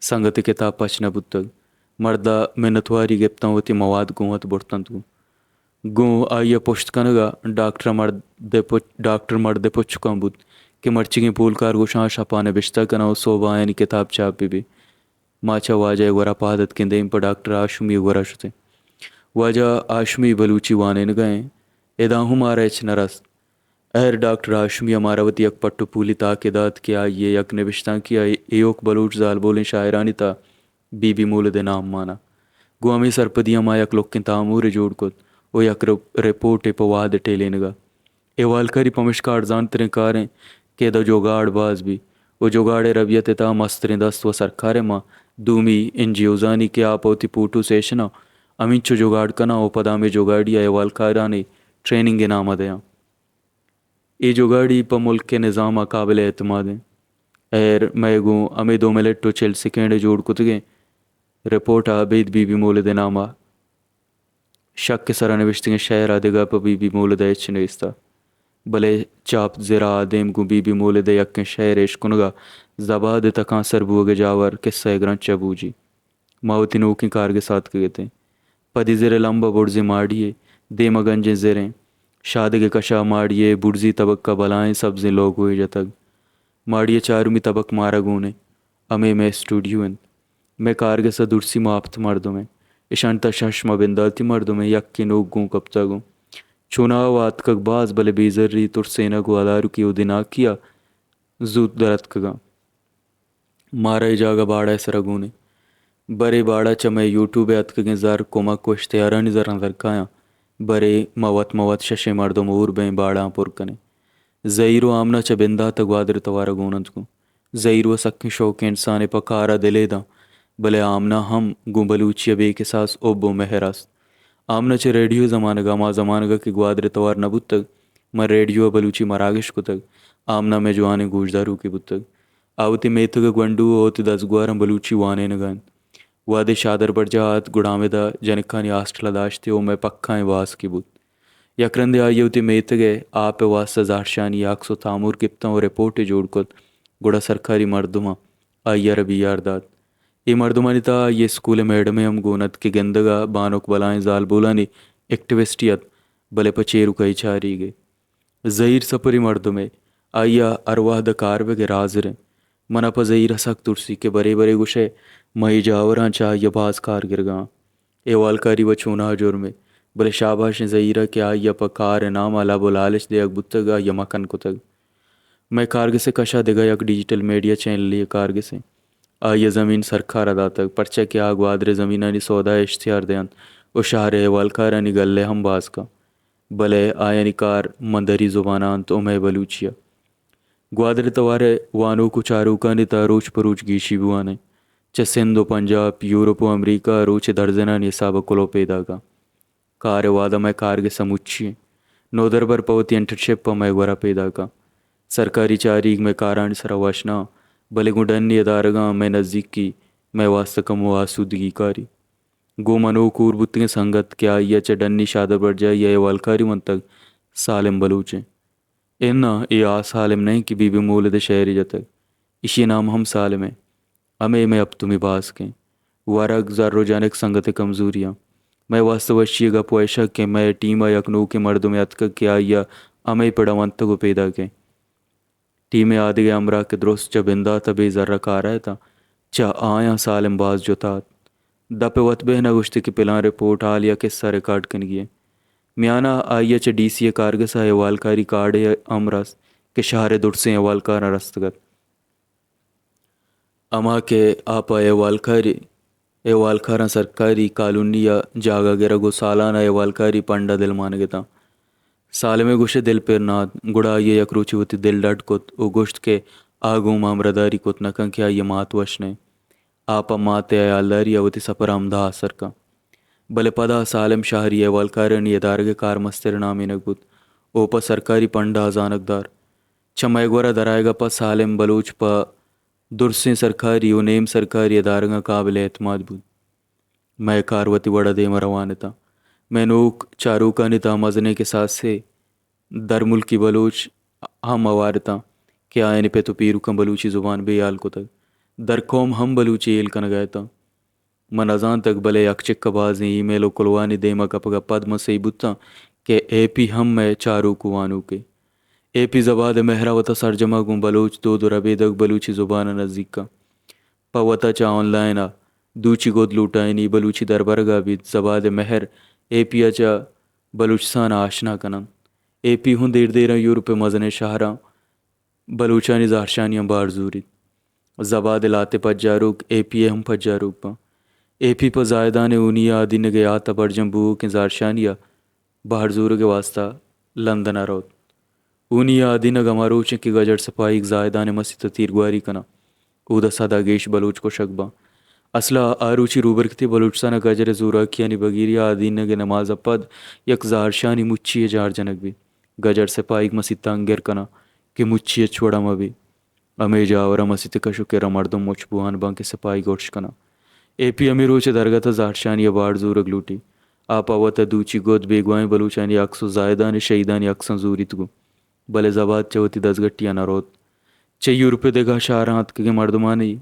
سنگت ءِ کتاب پچ نہ بوتگ۔ مرد ءَ منتواری گپتاں وتی مواد گون ات برتنت گوں۔ گوں آئی ءَ پشت کنگ ءَ ڈاکٹر ءَ مرد ءِ پچ-، ڈاکٹر مرد ءِ پچکاں بوت کہ مرچیگیں پولکار گوشاں شپاں نبشتہ کناں و سہب آیانی کتاب چاپ بہ بیت۔ ما چہ واجہ ءِ گورا پاد اتکیں دیم پہ ڈاکٹر ہاشمی ءِ گورا شتیں۔ واجہ ہاشمی بلوچی وانینگ ءَ ایں، ادا ہوں مارا ہچ نہ رست۔ ہیر ڈاکٹر ہاشمی ءَ مارا وتی یک پٹ و پولی تاکے دات کہ آئی ءِ یک نبشتانکے ءَ ایوک بلوچ زالبولیں شاعرانی تہا بی بی مولد ءِ نام مانا۔ گوں ہمے سرپدی ءَ ما یک لکیں تامورے جوڑ کت و یک رپ-، رپورٹے پہ وہد ءِ ٹیلینگ ءَ۔ احوالکاری پمشکا ارزان تریں کاریں کہ ادا جوگاڑ باز بی و جوگاڑ ءِ ربیت ءِ تہا مستریں دست و سرکار ءِ ما دومی این جی اوزانی کہ آ پہ وتی پوٹو سیشناں ہمینچو جوگاڑ کناں و پدا ہمے جوگاڑی ءَ احوالکارانی ٹریننگ ءِ نام ءَ دیاں۔ اے جوگاڑی پہ ملک ءِ نظام ءَ قابل اعتماد انت۔ ہیر مئے گوں ہمے دو منٹ و چل سیکنڈ ءِ جوڑ کتگیں رپورٹ ءَ ابید بی بی مولد ءِ نام ءَ شک ءِ سرا نبشتگیں شئیر ءَ دگہ پہ بی بی مولد ءَ ہچ نیست ءَ۔ بلے چاپ زرا ءَ دیم گوں بی بی مولد ءِ یکیں شئیر ءِ اشکنگ ءَ زباد ءِ تکانسر بوگ ءِ جاور کسہ ءِ گرنچ ءَ بوجی۔ ما وتی نوکیں کارگس ءَ اتکگ اتیں۔ پدی زر ءِ لمب ءَ بڑزیں ماڑی یے، دیم ءَ گنجیں زریں۔ شادگ ءِ کش ءَ ماڑی یے بڑزی تبک ءَ بلاہیں سبزیں لوگوے جتگ۔ ماڑی ءِ چارمی تبک مارا گون انت۔ ہمے مئے اسٹوڈیو انت۔ مئے کارگس ءَ درسی ما ہپت مردم ایں۔ اشانی تہا شش ما بنداتی مردم ایں، یکے نوک گون کپتگ اوں۔ چوناہا آتکگ باز، بلے بے زری، ترسینگ و ادارکی و دناکی ءَ زوت در اتکگاں۔ مارا اے جاگہ باڑہ ءِ سرا گون انت۔ برے باڑہ چہ مئے یوٹیوب ءَ اتکگیں زر، کمک و اشتہارانی زراں درکایاں، برے ما وت مہ وت ششیں مردم ہور بئیں، باڑہاں پر کنیں۔ زہیر و آمنہ چہ بندات ءَ گوادر ءِ توار ءَ گون انت گوں۔ زہیر و سکیں شوکیں انسانے، پہ کار ءَ دلے داں، بلے آمنہ ہم گوں بلوچی ءَ بے کساس حب و مہر است۔ آمنہ چہ ریڈیو زمانگ ءَ، ہما زمانگ ءَ کہ گوادر ءِ توار نہ بوتگ، من ریڈیو ءَ بلوچی مراگش کتگ، آمنہ مئے جوانیں گوشداروکے بوتگ۔ آ وتی میتگ ءِ گونڈو ءُ وتی دزگواراں بلوچی وانینگ ءَ انت۔ وہدے شادربرجاہ ءَ ات، گڑا ہمدا جنکانی ہاسٹل ءَ داشت ءُ مئے پکائیں باسکے بوت۔ یک رندے آئی ءَ وتی میتگ ءِ آپ ءِ واستہ زہرشانی ءِ عکس ءُ تامر گپتاں ءُ رپورٹے جوڑ کت، گڑا سرکاری مردماں آئی ءَ را بیہار دات۔ اے مردمانی تہا آئی ءِ اسکول ءِ میڈمے ہم گون ات کہ گندگ ءَ بانک بلاہیں زالبولانی ایکٹیوسٹے ات، بلے پہ چیرکائی چاریگ ءَ۔ زہیر سپری مردمے، آئی ءَ ہر وہد ءَ کار بیگ ءَ را حاضر انت۔ من ءَ پہ زہیر ءَ سک ترسی کہ برے برے گوشئے مئے جاوراں چہ آئی ءَ باز کار گرگ ءَ آں۔ احوالکاری وَ چوناہا جرمے، بلے شاباشیں زہیر ءَ کہ آئی ءَ پہ کار ءِ نام ءَ لب ءُ لالچ دیگ بوتگ، آئی ءَ مکن کتگ۔ مئے کارگس ءِ کش ءَ دگہ یک ڈیجیٹل میڈیا چینلے ءِ کارگسے۔ آئی ءَ زمین سرکار ءَ داتگ، پرچا کہ آ گوادر ءِ زمینانی سودا ءِ اشتہار دینت ءُ شہر ءِ احوالکارانی گل ءَ ہم باز کنت۔ بلے آیانی کار ماں دری زبان ءَ انت ءُ مئے بلوچی ءَ۔ گوادر ءِ توار ءِ وانوک ءُ چاروکانی تہا روچ پہ روچ گیشی بوان انت۔ چہ سندھ ءُ پنجاب، یورپ ءُ امریکہ ءَ روچ ءِ درزنانی حساب ءَ کلوہ پیداک انت۔ کار ءِ وہد ءَ مئے کارگس ءَ مچی انت۔ نودربر پہ وتی انٹرنشپ ءَ مئے گورا پیداک انت۔ سرکاری چاریگ مئے کارانی سرا وش نہ انت، بلے گوں ڈنی ادارگاں مئے نزیکی مئے واستہ کمو آسودگی کاری۔ گوں من ءُ کور بوتگیں سنگت کہ آئی ءَ چہ ڈنی شادر برجاہی ءَ احوالکاری ونتگ، سالم بلوچ انت۔ اناں، اے آ سالم نہ انت کہ بی بی مولد ءِ شئیرے جتگ۔ ایشی ءِ نام ہم سالم انت۔ ہمے مئے ہپتمی باسک انت۔ ورگ، زر ءُ جنک سنگت ءِ کمزوری انت۔ مئے واستہ وشی ءِ گپ وَ ایش انت کہ مئے ٹیم ءَ یک نوکیں مردمے اتکگ کہ آئی ءَ ہمے پڑ ءَ ونتگ ءُ پیداک انت۔ ٹیم ءِ آدگہ ہمراہ کہ درست چہ بندات ءَ بے زر ءَ کار ءَ اتاں، چہ آیاں سالم باز جتا ات۔ دپ ءَ وت بہ نہ گوشت کہ پلان رپورٹ، حال یا کسہ ریکارڈ کنگی انت۔ میان ءَ آئی ءَ چہ ڈی سی ءِ کارگس ءَ احوالکاری کارڈے ہم رست کہ شہر ءِ درسیں احوالکاراں رستگ ات۔ ہما کہ آ پہ احوالکاری، احوالکاراں سرکاری کالونی ءَ جاگہ گرگ ءُ سالانہ احوالکاری پنڈ ءَ دلمانگ اتاں۔ سالم ءِ گوش ءَ دل پر نہ ات، گڑا آئی ءَ یک روچے وتی دل ڈڈ کت ءُ گوشت کہ آ گوں ما ہمراہداری کت نہ کنت کہ آئی ءِ مات وش نہ انت۔ آ پہ مات ءِ ہیالداری ءَ وتی سپر ءَ ہمدا آسر کنت۔ بلے پدا سالم شہری احوالکارانی ادارگ ءِ کارمستر ءِ نامینگ بوت ءُ پہ سرکاری پنڈ ءَ زانگ دار۔ چہ مئے گورا درآیگ ءَ پد سالم بلوچ پہ درسیں سرکاری ءُ نیم سرکاری ادارگاں قابل اعتماد بوت۔ مئے کار وتی وڑ ءَ دیم ءَ روان اتاں۔ مئے نوک چاروکانی تہا مزنیں کساسے درملکی بلوچ ہم ہوار اتاں کہ آیانی پت ءُ پیرکاں بلوچی زبان بے ہیال کتگ۔ درقوم ہم بلوچی ہیل کنگ ءَ اتاں۔ من نزانتگ، بلے یک چک ءَ بازیں ای میل ءُ کلوہانی دیم ءَ کپگ ءَ پد من سہی بوتاں کہ اے پی ہم مئے چاروک ءُ وانوکے۔ اے پی زباد ءِ مہر ءَ وت ءَ سرجم ءَ گوں بلوچ دود ءُ ربیدگ، بلوچی زبان ءَ نزیک کنت۔ پہ وت ءَ چہ آن لائن ءَ دوچی گد لوٹائینی، بلوچی دربرگ ءَ بیت۔ زباد ءِ مہر اے پی ءَ چہ بلوچستان ءَ آشنا کن انت۔ اے پی ہوں دیر دیراں یورپ ءِ مزنیں شہراں بلوچانی زہرشانیاں بہر زوریت۔ زباد ءِ لہتے پجاروک اے پی ءِ ہم پجاروک باں۔ اے پی پہ زاہدان ءِ ہونی ءِ آدینگ ءِ یات ءَ برجم بوؤکیں زہرشانی ءِ بہر زورگ ءِ واستہ لندن ءَ روت۔ ہونی ءِ آدینگ ہما روچ انت کہ گجر سپاہیگ زاہدان ءِ مسیت ءَ تیرگواری کناں۔ اودا سدا گیش بلوچ کشگ باں۔ اسل ءَ آ روچی روبرکتی بلوچستان ءَ گجر ءِ زوراکیانی بگیری ءَ آدینگ ءِ نماز ءَ پد یک زہرشانی مچی ءِ جار جنگ بیت۔ گجر سپاہیگ مسیت ءَ انگر کناں کہ مچی ہچ وڑ ءَ مہ بی۔ ہمے جاور ءَ مسیت ءِ کش ءُ کر ءَ مردم مچ بوان باں کہ سپاہیگ ارش کناں۔ اے پی ہمے روچ ءِ درگت ءَ زہرشانی ءِ بہر زورگ لوٹی۔ آ پہ وت ءَ دوچی گد، بیگواہیں بلوچانی عکس ءُ زاہدان ءِ شہیدانی عکساں زوریت گوں۔ بلے زباد چہ وتی دزگٹی ءَ نہ روت۔ چہ یورپ ءِ دگہ شہراں اتکگیں مردمانی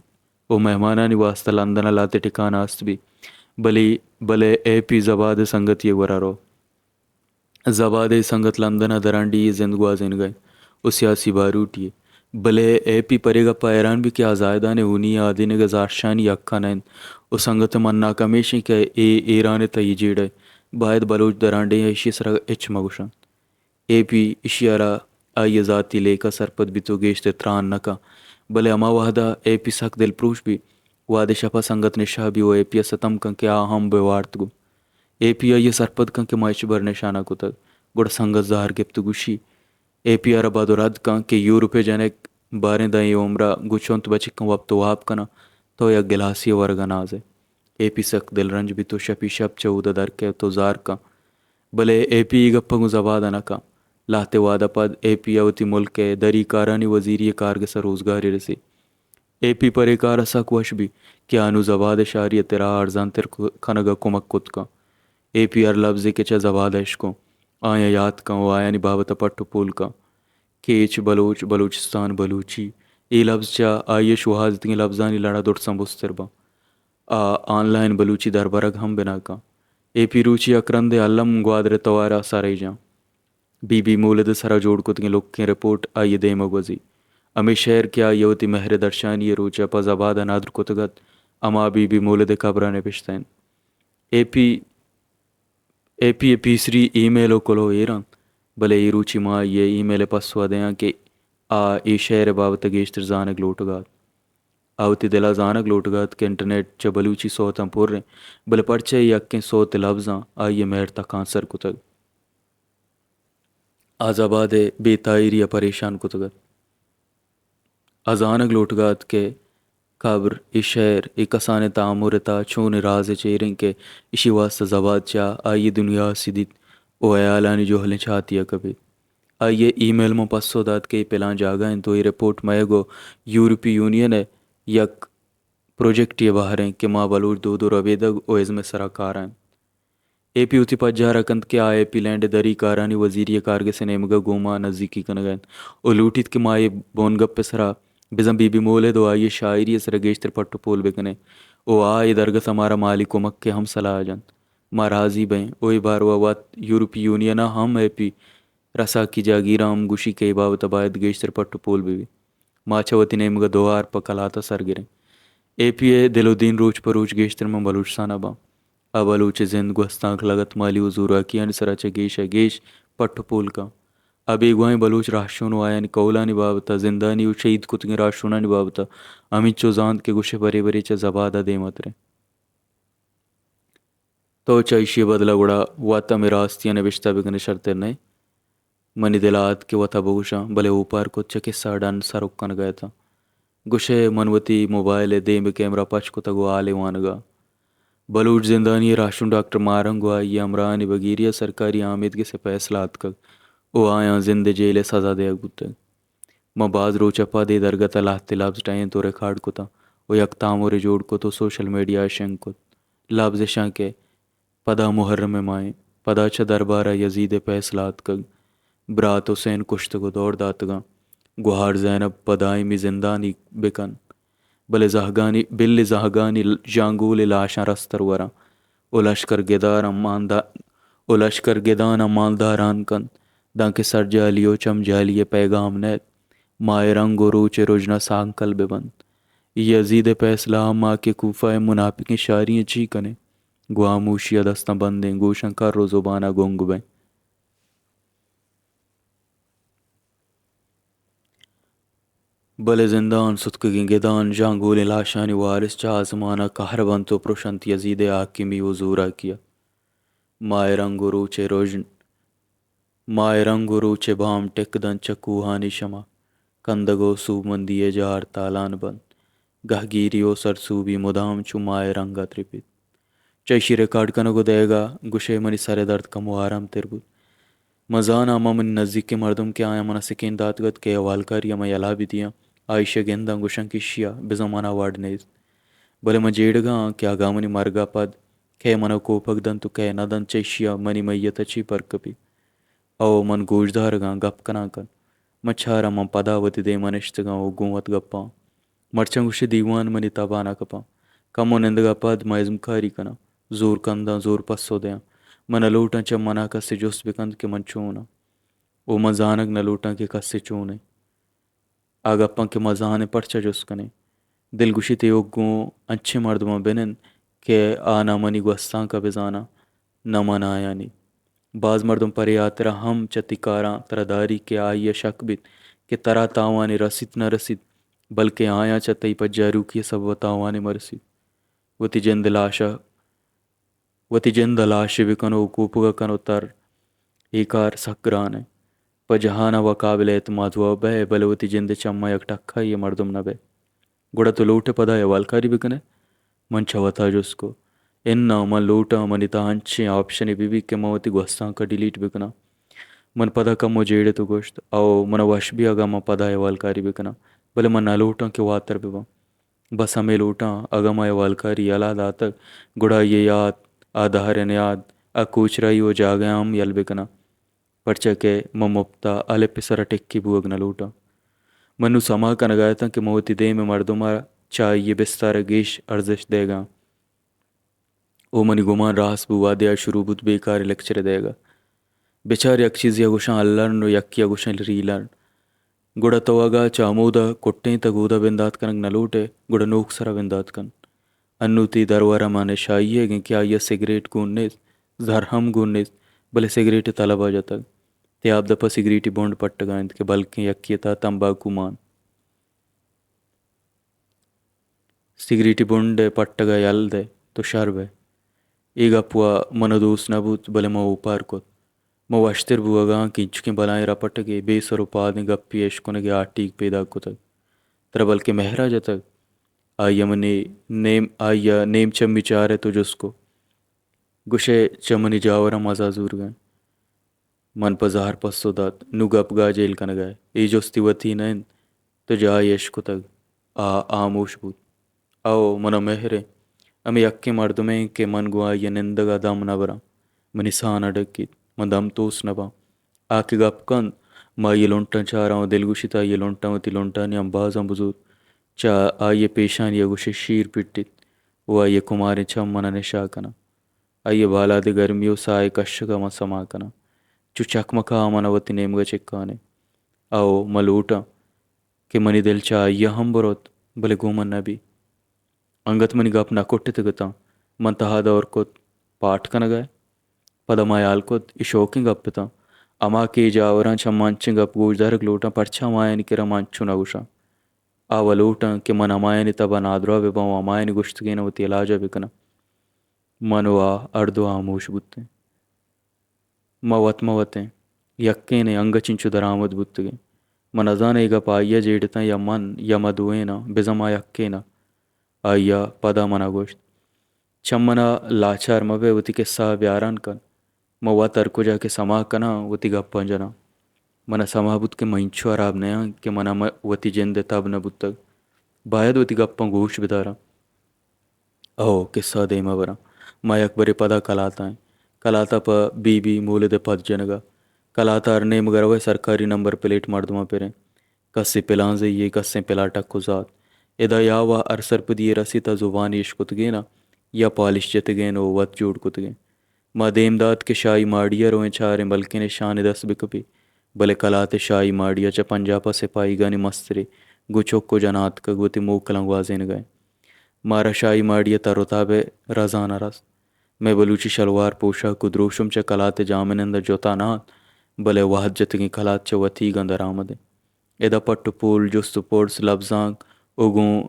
ءُ مہمانانی واستہ لندن ءَ لہتے ٹکانہ است بیت، بلے، بلے اے پی زباد ءِ سنگتی ءِ گورا روت۔ زباد ءِ سنگت لندن ءَ درانڈیھی زند گوازینگ ءَ انت ءُ سیاسی باروٹی یے۔ بلے اے پی پرے گپ ءَ حیران بیت کہ آ زاہدان ءِ ہونی ءِ آدینگ ءِ زہرشانی حق ءَ نہ انت ءُ سنگت ءِ مناک ہمیش انت کہ اے ایران ءِ تہی جیڑہ ءِ، باید بلوچ درانڈیھی ءَ ایشی ءِ سرا ہچ مہ گوش انت۔ اے پی ایشی ءَ را آئی ءِ ذاتی لیکہ ءَ سرپد بیت ءُ گیشتر تران نہ کنت۔ بلے ہما وہد ءَ اے پی سک دلپروش بیت، وہدے شپ ءَ سنگت نشہ بیت ءُ اے پی ءَ ستم کنت کہ آ ہم بہ وارت گوں۔ اے پی آئی ءَ سرپد کنت کہ ما ہچبر نشہ نہ کتگ، گڑا سنگت زہر گپت ءُ گوشی، اے پی ءَ را بد ءُ رد کنت کہ یورپ ءِ جنک باریں داں اے عمر ءَ گوں چنت بچکاں وپت ءُ واب کناں، تو یک گلاسے ءِ ورگ ءَ نازئے۔ اے پی سک دلرنج بیت ءُ شپی شپ چہ اودا در کئیت ءُ زار کنت۔ بلے اے پی اے گپ ءَ گوں زباد ءَ نہ کنت۔ لہتے وہد ءَ پد اے پی ءَ وتی ملک ءِ دری کارانی وزیری ءِ کارگس ءَ روزگارے رسیت۔ اے پی پرے کار ءَ سک وش بیت کہ آ نوں زباد ءِ شاری ءِ ترا ارزانتر ک-، کنگ ءَ کمک کت کنت۔ اے پی ہر لبزے کہ چہ زباد ءَ اشکنت، آیاں یات کن و آیانی بابت ء پٹ و پول کن۔ کیچ، بلوچ، بلوچستان، بلوچی، اے لبز چہ آئی ء شوہازتگیں لبزانی لڑ ء درساں بستر باں۔ آ آن لائن بلوچی دربرگ ہم بنا کن۔ اے پیروچی یک رندے الم گوادر ء توار ء سرئیجاں۔ بی بی مولد ء سرا جوڑ کتگیں لکیں رپورٹ آئی ء دیم ء گوزی۔ ہمے شعر کہ آئی ء وتی مہر ء درشانی ء روچ ء پہ زباد ء ندر کتگ ات، ہما بی بی مولد ء قبر ء نبشتہ انت۔ اے پی، اے پی ء پیسری ای میل ء کلوہ ایر انت، بلے اے روچی ما آئی ء ای میل ء پسو ء دیاں کہ آ اے شعر ء بابت ء گیشتر زانگ لوٹگ ات۔ آ وتی دل ء زانگ لوٹگ ات کہ انٹرنیٹ چہ بلوچی سوتاں پر انت، بلے پرچہ اے یکیں سوت ء لبزاں آئی ء مہر تکانسر کتگ۔ آ زباد ء بے تاہیری ء پریشان کتگ ات۔ آ زانگ لوٹگ ات کہ قبر، اے شعر، اے کسانیں تامر ء تہا چونیں رازے چیر انت کہ اشی واستہ زباد چہ آئی ء دنیا ء سدیت و ہیالانی جہلیں چاتی ء کپیت۔ آئی ء ای میل من پسو دات کہ اے پلان جاگہ انت و اے رپورٹ مئیگ و یورپی یونین ء یک پروجیکٹے ء بہر انت کہ ما بلوچ دود و ربیدگ و ازم ء سرا کار ء انت۔ اے پی وتی پجار ء کنت کہ آ اے پی لینڈ ء دری کارانی وزیری ء کارگس ء نیمگ ء گوں ما نزیکی کنگ ء انت و لوٹیت کہ ما اے بنگپ ء سرا بزاں بی بی مولد و آئی ء شاعری ء سرا گیشتر پٹ و پول بہ کنیں و آ اے درگت ء مارا مالی کمک ء ہم سلاہ جنت۔ ما راضی بئیں و اے باروا وت یورپی یونین ء ہم اے پی رساکی جاگیراں ہم گوشی کہ اے بابت ء باید گیشتر پٹ و پول بہ بیت۔ ما چہ وتی نیمگ ء دوار پہ کلات ء سر گریں۔ اے پی ء دل و دین روچ پہ روچ گیشتر ماں بلوچستان ء باں۔ آ بلوچ ء زند گوستانک لگتمالی و زوراکیانی سرا چہ گیش ء گیش پٹ و پول کن۔ آ بیگواہیں بلوچ راہشون و آیانی کہولانی بابت ء زندانی و شہید کتگیں راہشونانی بابت ء ہمینچو زانت کہ گوشئے برے برے چہ زباد ء دیم ء تریں۔ تو چہ ایشی ء بدل ء گڑا وت ہمے راستی ء نبشتہ بہ کن ئے شرتر نہ انت۔ منی دل ء ات کہ وت ء بگوشاں، بلے اوپار کت چہ کسہ ء ڈن سرک کنگ ء اتاں۔ گوشئے من وتی موبائل ء دیم ء کیمرہ پچ کتگ و ہالے وانگ ء۔ بلوچ زندانی ء راہشون ڈاکٹر ماہرنگ و آئی ء ہمراہانی بگیری ء سرکاری آمیدگس ء پیسلہ اتکگ و آیاں زند ء جیل ء سزا دئیگ بوتگ۔ من باز روچ ء پد اے درگت ء لہتے لبز ٹہینت و ریکارڈ کتاں و یک تامرے جوڑ کت و سوشل میڈیا ء شنگ کت۔ لبز اشاں کہ پدا محرم ء ماہ انت، پدا چہ دربار ء یزید ء پیسلہ اتکگ۔ برات حسین کشتگ و دور داتگاں۔ گہار زینب پہ دائمی زندانی بکن۔ بلے زہگانی، بل زہگانی ژانگولیں لاشاں رستر وراں و لشکر گداراں ماندا-، و لشکر گداناں مالداران کنت، دانکہ سرجالی و چمجالی ء پیغام نئیت۔ ماہ رنگ و روچ ء رژنا سانکل بہ بنت۔ یزید ء پیسلہ ء ما کہ کوفہ ء مناپکیں شاری ء چی کنیں؟ گوں ہاموشی ء دستاں بندیں، گوشاں کر و زبان ء گنگ بئیں۔ بلے زندان ستکگیں گدان، ژانگولیں لاشانی وارث چہ آزمان ء کہر بنت و پرشنت یزید ء حاکمی و زوراکی ء۔ ماہ رنگ و روچ ء رژن، ماہ رنگ و روچ ء بام ٹک دنت چہ کوہانی شما، کندگ و سوبمندی ء جار تالان بنت۔ گہگیری و سرسوبی مدام چو ماہ رنگ ء ترپیت۔ چہ ایشی ریکارڈ کنگ و دئیگ ء گوشئے منی سر ء درد کمو آرام تر بوت۔ من زاناں ہما منی نزیکیں مردم کہ آیاں منا سکین داتگ ات کہ اے حوالکاری ء من یلا بہ دیاں، آ ایشی ء گنداں گوشاں کہ ایشی ء بزاں منا وڑ نیست۔ بلے من جیڑگ ء آں کہ اگاں منی مرگ ء پد کئے منا کوپگ دنت و کئے نہ دنت، چہ ایشی ء منی میت ء چی پرک کپیت؟ او من گوشدارگ ء آں، گپ کنان کن۔ من چاراں من پدا وتی دیم ء نشتگ آں و گوں وت گپ آں۔ مرچاں گوشئے دیوان منی تب ء نہ کپاں۔ کمو نندگ ء پد من ازمکاری کناں، زور کنداں، زور پسو دیاں۔ من نہ لوٹاں چہ منا کسے جست بہ کنت کہ من چون آں۔ او من زانگ نہ لوٹاں کہ کسے چون انت۔ آ گپاں کہ ما زانیں پرچا جست کنیں؟ دل گوشیت ایوک گوں انچیں مردماں بہ نند کہ آ نہ منی گوستانک ء بہ زاناں، نہ من آیانی۔ باز مردم پرے ہاترا ہم چہ تئی کاراں ترا داری کہ آئی ء شک بیت کہ ترا تاوانے رسیت نہ رسیت، بلکیں آیاں چہ تئی پجاروکی ء سبب ء تاوانے مہ رسیت۔ وتی جند ء لاش ء، وتی جند ء لاشے بہ کن و کوپگ ء کن و تر۔ اے کار سک گران انت۔ پہ جہان ء وا قابل اعتماد وا بئے، بلے وتی جند ء چماں یک ٹکائی ء مردم نہ بئے۔ گڑا تو لوٹ ئے پدا اے حوالکاری بہ کن ئے؟ من چہ وتا جست کو۔ اناں، من لوٹاں منی تہا انچیں آپشنے بہ بیت کہ من وتی گوستانک ء ڈیلیٹ بہ کناں۔ من پدا کمو جیڑت و گوشت، او من ء وش بیت اگاں من پدا اے حوالکاری بہ کناں، بلے من نہ لوٹاں کہ واتر بہ باں۔ بس ہمے لوٹاں، اگاں من اے حوالکاری یلہ داتگ، گڑا آئی ء یات، آ دہریں نیاد، آ کوچرائی و جاگہاں ہم یل بہ کناں۔ پرچا کہ من مپت ءَ الپ ءِ سرا ٹکی بوگ نہ لوٹاں۔ من نوں سما کنگ ءَ اتاں کہ من وتی دیم ءِ مردم ءَ چہ آئی ءِ بستار ءَ گیش ارزشت دئیگ ءَ آں۔ او منی گمان راست بو، وہدے آ شروع بوت بیکاریں لیکچر ءِ دئیگ ءَ۔ بچار، یک چیزے ءَ گوشاں انلرن ءُ یکے ءَ گوشاں ریلرن۔ گڑا تو اگاں چہ ہمودا کٹینتگ اودا بندات کنگ نہ لوٹ ئے، گڑا نوک سرا بندات کن۔ انوں تئی درور ہما نشائی ئیگ انت کہ آئی ءَ سگریٹ گون نیست، زر ہم گون نیست، بلے سگریٹ ءِ طلب ءَ جتگ۔ تیاب دپ ءَ سگریٹی بنڈ پٹگ ءَ انت کہ بلکیں یکے ءِ تہا تمباکو مان۔ سگریٹی بنڈ ءِ پٹگ ءَ یل دئے، تو شر بئے۔ اے گپ وا من ءَ دوست نہ بوت، بلے من اوپار کت۔ من وشتر بوگ ءَ آں کہ اینچکیں بلاہیں رپٹگے، بے سر ءُ پادیں گپے اشکنگ ءِ ہاٹیگ پیداک کتگ۔ ترا بلکیں مہر ءَ جتگ؟ آئی ءَ منی نیم، آئی ءَ نیم چمی چارت ءُ جست کت، گوش ئے چہ منی جاوراں مزا زورگ ءَ ئے؟ من پہ زہر پسو دات، نوں گپ گاجیل کنگ ءَ ئے؟ اے جستی وتی نہ انت، تو جاہے اش کتگ۔ آ ہاموش بوت۔ او، من ءَ مہر انت۔ ہمے یکیں مردمے انت کہ من گوں آئی ءَ نندگ ءَ دم نہ براں۔ منی سان ءَ ڈکیت۔ من دم توس نہ باں۔ آ کہ گپ کنت، من آئی ءِ لنٹاں چاراں ءُ دلگوشیت آئی ءِ لنٹاں وتی لنٹانی امبازاں بزور۔ چہ آئی ءِ پیشانی ءَ گوش ئے شیر پٹیت ءُ آئی ءِ کماریں چم من ءَ نشا کناں۔ آئی ءِ بالاد ءِ گرمی ءُ ساہ ءِ کشگ ءَ من سما کناں۔ چو چکمکا من ءَ وتی نیمگ ءَ چکانے۔ او، من لوٹاں کہ منی دل چہ آئی ءَ ہم بروت، بلے گوں من نہ بی۔ انگت منی گپ نہ کٹتگ اتاں۔ من تہا دور کت، پاٹ کنگ ءَ ئے؟ پدا من ہیال کت، اے شوکیں گپ اتاں۔ ہما کہ اے جاوراں چہ من انچیں گپ گوش دارگ لوٹاں، پرچا ہمایانی کرا من انچو نہ گوشاں؟ آ وا لوٹاں کہ من ہمایانی تب ءَ نادراہ بہ باں ءُ ہمایانی گوشتگیناں وتی علاج ءَ بہ کناں۔ من ءُ آ ہر دو ہاموش بوتیں۔ ما وت ما وتیں یکینیں انگہ چنچو درآمد بوتگیں۔ من نزاناں اے گپ آئی ءَ جیڑتاں یا من یا ما دوئیناں، بزاں ما یکیناں۔ آئی ءَ پدا من ءَ گوشت، چہ من ءَ لاچار مہ بئے، وتی کسہ ءَ بیاران کن۔ من وت ہر کجا کہ سما کناں، وتی گپاں جناں۔ من ءَ سما بوت کہ من انچو ہراب نیاں کہ من ءَ وتی جند ءِ تب نہ بوتگ۔ باید وتی گپاں گوش بداراں۔ او، کسہ ءَ دیم ءَ براں۔ ما یک برے پدا کلات ءَ ایں۔ کلات ءَ پہ بی بی مولد ءِ پد جنگ ءَ۔ کلات ءَ ہر نیمگ ءَ روئے سرکاری نمبر پلیٹ مردماں پریں۔ کسے پلانزئی یے، کسیں پلاٹک ءُ زات۔ ادا یا وا ہر سرپدی یے رسیت ءَ زبانے اشکتگیناں یا پالش جتگین ءُ وت جوڑ کتگین۔ ما دیم دات کہ شاہی ماڑی ءَ رویں چاریں بلکیں نشانے دست بکپی، بلے کلات ءِ شاہی ماڑی ءَ چہ پنجاپ ءَ سپاہیگانی مسترے گوں چک ءُ جناں اتکگ وتی موکلاں گوازینگ ءَ انت۔ مارا شاہی ماڑی ءِ تر ءُ تاب ءِ رزا نہ رست۔ مئے بلوچی شلوار پوشاک ءُ دروشم چہ کلات ءِ جامنند ءَ جتا نہ ات، بلے وہد جتگیں کلات چہ وتیگاں درآمد انت۔ ادا پٹ ءُ پول، جست ءُ پرس، لبزانک ءُ گوں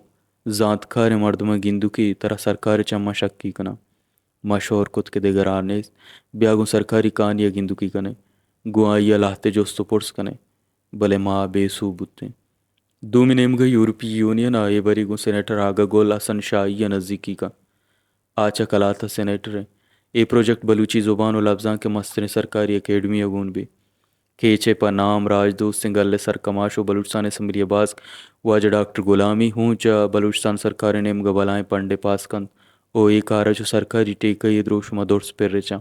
زانتکاریں مردماں گندوکی ترا سرکار ءِ چماں شکی کناں۔ ما شور کت کہ دگہ راہ نیست، بیا گوں سرکاری کہانی ءَ گندوکی کنیں، گوں آئی ءَ لہتے جست ءُ پرس کنیں، بلے ما بے سوب بوتیں۔ دومی نیمگ ءَ یورپی یونین ءَ اے بری گوں سینیٹر آگہ گل حسن شاہی ءَ نزیکی کنت۔ آ چہ کلات ءَ سینیٹر انت۔ اے پروجیکٹ بلوچی زبان ءُ لبزانک ءِ مستریں سرکاری اکیڈمی ءَ گون بیت۔ کیچ ءَ پہ نام راجدوستیں گل ءِ سرکماش ءُ بلوچستان اسمبلی ءِ باسک واجہ ڈاکٹر غلامی ہوں چہ بلوچستان سرکار ءِ نیمگ ءَ بلاہیں پنڈے پاس کنت ءُ اے کار ءَ چو سرکاری ٹیکہ ءِ دروشم ءَ درس پرچاں۔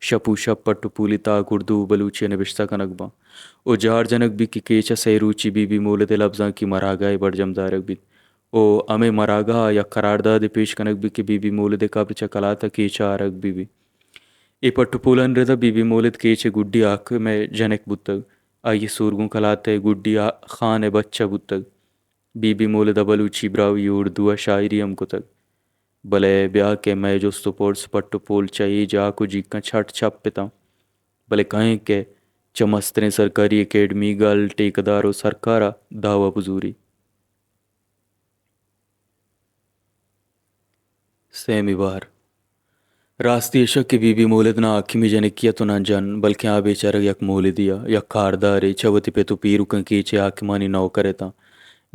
شپ ءُ شپ پٹ ءُ پولی تاک اردو ءُ بلوچی ءَ نبشتہ کنگ باں ءُ جار جنگ بیت کہ کیچ ءَ سئے روچی بی بی مولد ءِ لبزانکی مراگاہے برجم دارگ بیت ءُ ہمے مراگاہ ءَ یک قراردادے پیش کنگ بیت کہ بی بی مولد ءِ قبر چہ کلات ءَ کیچ ءَ آرگ بہ بیت۔ اے پٹ ءُ پولانی رد ءَ بی بی مولد کیچ ءِ گڈی حاکم ءِ جنک بوتگ۔ آئی ءِ سور گوں کلات ءِ گڈی آ-، خان ءِ بچہ بوتگ۔ بی بی مولد ءَ بلوچی، براہوئی ءُ اردو ءَ شاعری ہم کتگ۔ بلے بیا کہ مئے جست ءُ پرس، پٹ ءُ پول چہ اے جاک ءُ جیکاں چھٹ چپ اتاں، بلے کئے کہ چہ مستریں سرکاری اکیڈمی، گل، ٹیکہ دار ءُ سرکار ءَ دعوی بزوری۔ سیمی بار۔ راستی ایش کہ بی بی مولد نہ حاکمی جنکی ات ءُ نہ جن، بلکیں آ بیچارگ یک مولدی ءَ، یک کاردارے، چہ وتی پت ءُ پیرکاں کیچ ءِ حاکمانی نوکر اتاں۔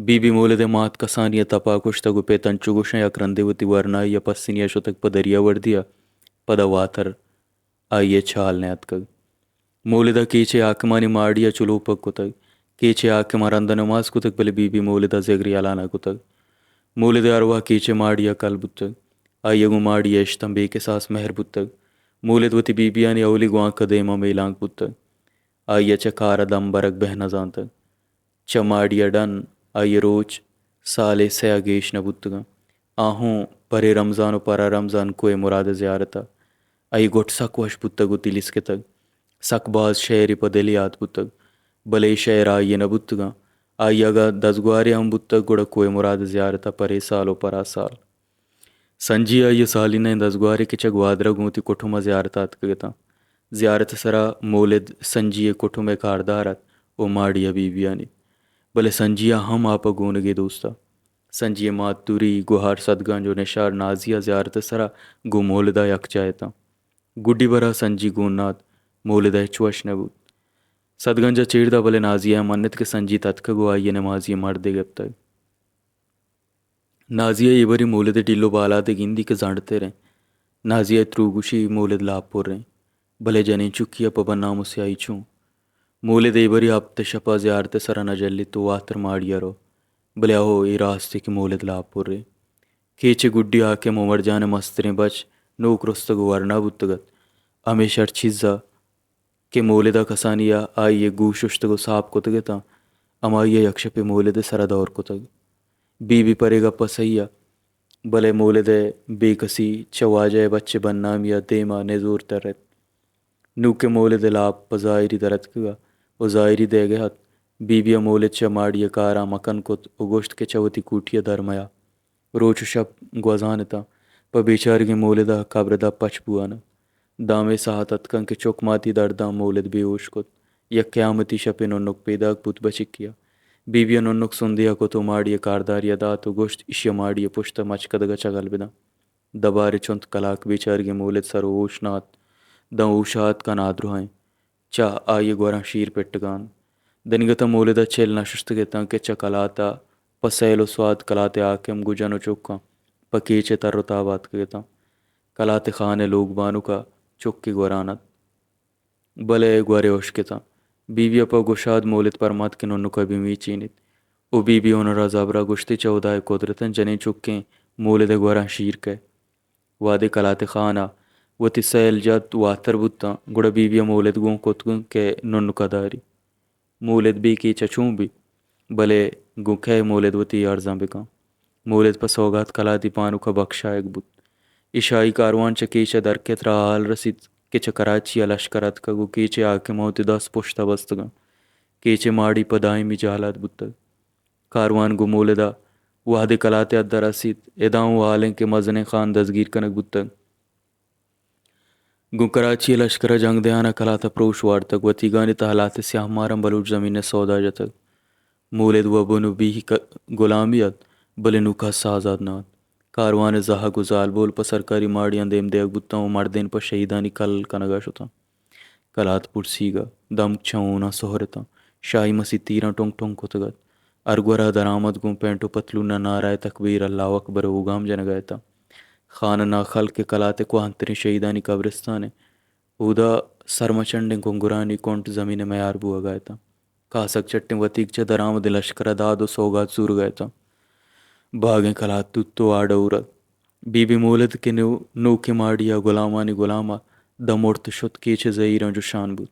بی بی مولد ءِ مات کسانی ءَ تپا کشتگ ءُ پت انچو گوشاں یک رندے وتی ورنائی ءَ پسنی ءَ شتگ پہ دریا وردی ءَ، پدا واتر آئی ءِ چال نیاتکگ۔ مولد ءَ کیچ ءِ حاکمانی ماڑی ءَ چلوپگ کتگ۔ کیچ ءِ حاکماں رند ءُ نماز کتگ، بلے بی بی مولد ءَ زگری یلہ نہ کتگ۔ مولد ءِ ارواہ کیچ ءِ ماڑی ءَ کل بوتگ۔ آئی ءَ گوں ماڑی ءِ اشتاں بے کساس مہر بوتگ۔ مولد وتی بی بیانی اولی گوانک ءَ دیم ءَ میلانک بوتگ۔ آئی ءَ چہ کار ءَ دم برگ بہ نہ زانتگ۔ چہ ماڑی ءَ ڈن آئی ءِ روچ سالے سئے ءَ گیش نہ بوتگاں۔ آ ہوں پرے رمضان ءُ پرا رمضان کوہ مراد ءِ زیارت ءَ۔ آئی ءِ گٹ سک وش بوتگ ءُ تلیسکتگ۔ سک باز شئیرے پہ دل یات بوتگ، بلے اے شئیر آئی ءِ نہ بوتگاں۔ آئی ءَ اگاں دزگوارے ہم بوتگ، گڑا کوہ مراد ءِ زیارت ءَ پرے سال ءُ پرا سال۔ سنجی آئی ءِ سالینئیں دزگوارے کہ چہ گوادر ءَ گوں وتی کٹم ءَ زیارت ءَ اتکگ اتاں۔ زیارت ءِ سرا مولد سنجی ءِ کٹم ءِ کاردار ات ءُ ماڑی ءَ بی بیانی۔ بلے سنجی ءَ ہم آپ ءَ گونگے دوست ات۔ سنجی ءِ مات توری، گوہار سدگنج ءُ نشار نازی ءَ زیارت ءِ سرا گوں مولد ءَ یکجاہ اتاں۔ گڈی برا سنجی گون نہ ات، مولد ءَ ہچ وش نہ بوت۔ سدگنج ءَ چیر دات، بلے نازی ءَ منت کہ سنجی تتکگ ءُ آئی ءِ نمازی مردے گپتگ۔ نازی ءَ اے بری مولد ءِ ڈیل ءُ بالاد ءَ گندی کہ زنڈتر ایں۔ نازی ءِ ترو گوشی مولد لاپ پر ایں، بلے جنین چکی ءَ پہ بنام ءُ سیاہی چوں۔ مولد اے بری ہپت شپ ءَ زیارت ءِ سرا نہ جلیت ءُ واتر ماڑی ءَ رو۔ بلے اہو اے راستے کہ مولد لاپ پر ایں۔ کیچ ءِ گڈی حاکم عمر جان ءِ مستریں بچ نوک رستگ ءُ ورنا بوتگ ات۔ ہمیش ہر چیز ءَ کہ مولد ءَ کسانی ءَ آئی ءِ گوش ششتگ ءُ ساپ کتگ اتاں، ہمائی ءَ یک شپے مولد ءِ سرا دور کتگ۔ بی بی پرے گپ ءَ سہی ءَ، بلے مولد ءِ بے کسی چہ واجہ ءِ بچ ءِ بدنامی ءَ دیم ءَ نزور تر ات۔ نوں کہ مولد ءِ لاپ پہ زاہری در اتکگ ءُ زاہری دئیگ ءَ ات، بی بی ءَ مولد چہ ماڑی ءِ کاراں مکن کت ءُ گوشت کہ چہ وتی کوٹی ءَ در میا۔ روچ ءُ شپ گوزان اتاں۔ پہ بیچارگیں مولد ءَ قبر ءِ دپ پچ بوان ات۔ داں ہمے ساہت اتکاں کہ چک ماتی درداں مولد بے ہوش کت۔ یک قیامتی شپے ننک پیداک بوت بچکی ءَ۔ بی بی ءَ ننک سندے ءَ کت ءُ ماڑی ءِ کارداری ءَ دات ءُ گوشت، ایشی ءَ ماڑی ءِ پشت ءَ مچکدگ ءَ چگل بداں۔ دبارے چنت کلاک بیچارگیں مولد سر ءُ ہوش نہ ات۔ داں ہوش ءَ اتک ءَ نادراہیں چہ آئی ءِ گوراں شیر پٹگان۔ دنیگت ءَ مولد ءَ چل نہ ششتگ اتاں کہ چہ کلات ءَ پہ سیل ءُ سوات کلات ءِ حاکم گوں جن ءُ چکاں پہ کیچ ءِ تر ءُ تاب ءَ اتکگ اتاں۔ کلات ءِ خان ءِ لوگ بانک ءَ چکے گوران ات، بلے گورے ہشک اتاں۔ بی بی ءَ پہ گشاد مولد پرمات کہ ننک ءَ بہ میچینیت۔ او بی بی ہنر ءَ زبر ءَ گوشتی، چہ ہدا ءِ قدرت انت جنین چکیں مولد ءِ گوراں شیر کئے۔ وہدے کلات خان ءَ وتی سیل جت واتر بوتاں، گڑا بی بی ءَ مولد گون کت کہ ننک ءَ داری۔ مولد بے کیچ ءَ چون بی، بلے گوں کئے مولد وتی ارزاں بکن؟ مولد پہ سوگات کلاتی پانک ءَ بکشائگ بوت۔ اے شاہی کاروان چہ کیچ ءَ درکیت، راہ ءَ حال رسیت کہ چہ کراچی ءَ لشکر اتکگ ءُ کیچ ءِ حاکماں وتی دست پشت ءَ بستگاں۔ کیچ ءِ ماڑی پہ دائمی جہلات بوتگ۔ کاروان گوں مولد ءَ وہدے کلات ءِ حد ءَ رسیت، ادا اوں حال انت کہ مزنیں خان دزگیر کنگ بوتگ۔ گوں کراچی ءِ لشکر ءَ جنگ دیان ءَ کلات ءَ پروش وارتگ۔ وتیگانی تہلات ءِ سیاہ ماراں بلوچ زمین ءِ سودا جتگ۔ مولد و بن و بیہی ک-، گلامی ات، بلے نوں کس آزاد نہ ات۔ کاروان ءِ زہگ و زالبول پہ سرکاری ماڑیاں دیم دیگ بوتاں و مردین پہ شہیدانی کل کنگ ءَ شتاں۔ کلات پرسیگ ءَ دمک چہ ہوناں سہر اتاں۔ شاہی مسیت تیراں ٹنگ ٹنگ کتگ ات۔ ہر گورا درآمد گوں پینٹ و پتلون ءَ نعرہ ءِ تکبیر، اللہ اکبر ءِ اوگام جنگ ءَ اتاں۔ خان ءِ ناخل کہ کلات ءِ کوہنتریں شہیدانی قبرستان انت، اودا سرمچنڈیں کنگرانی کنٹ زمین ءِ میار بوہگ ءَ اتاں۔ کاسگ چٹیں وتیگ چہ درآمدیں لشکر ءَ داد و سوگات زورگ ءَ اتاں۔ باگیں کلات توت و آڈ ءَ اورت۔ بی بی مولد کہ نو-، نوکیں ماڑی ءِ گلامانی گلام ءَ داں مرت شت، کیچ ءِ زہیراں جشان بوت۔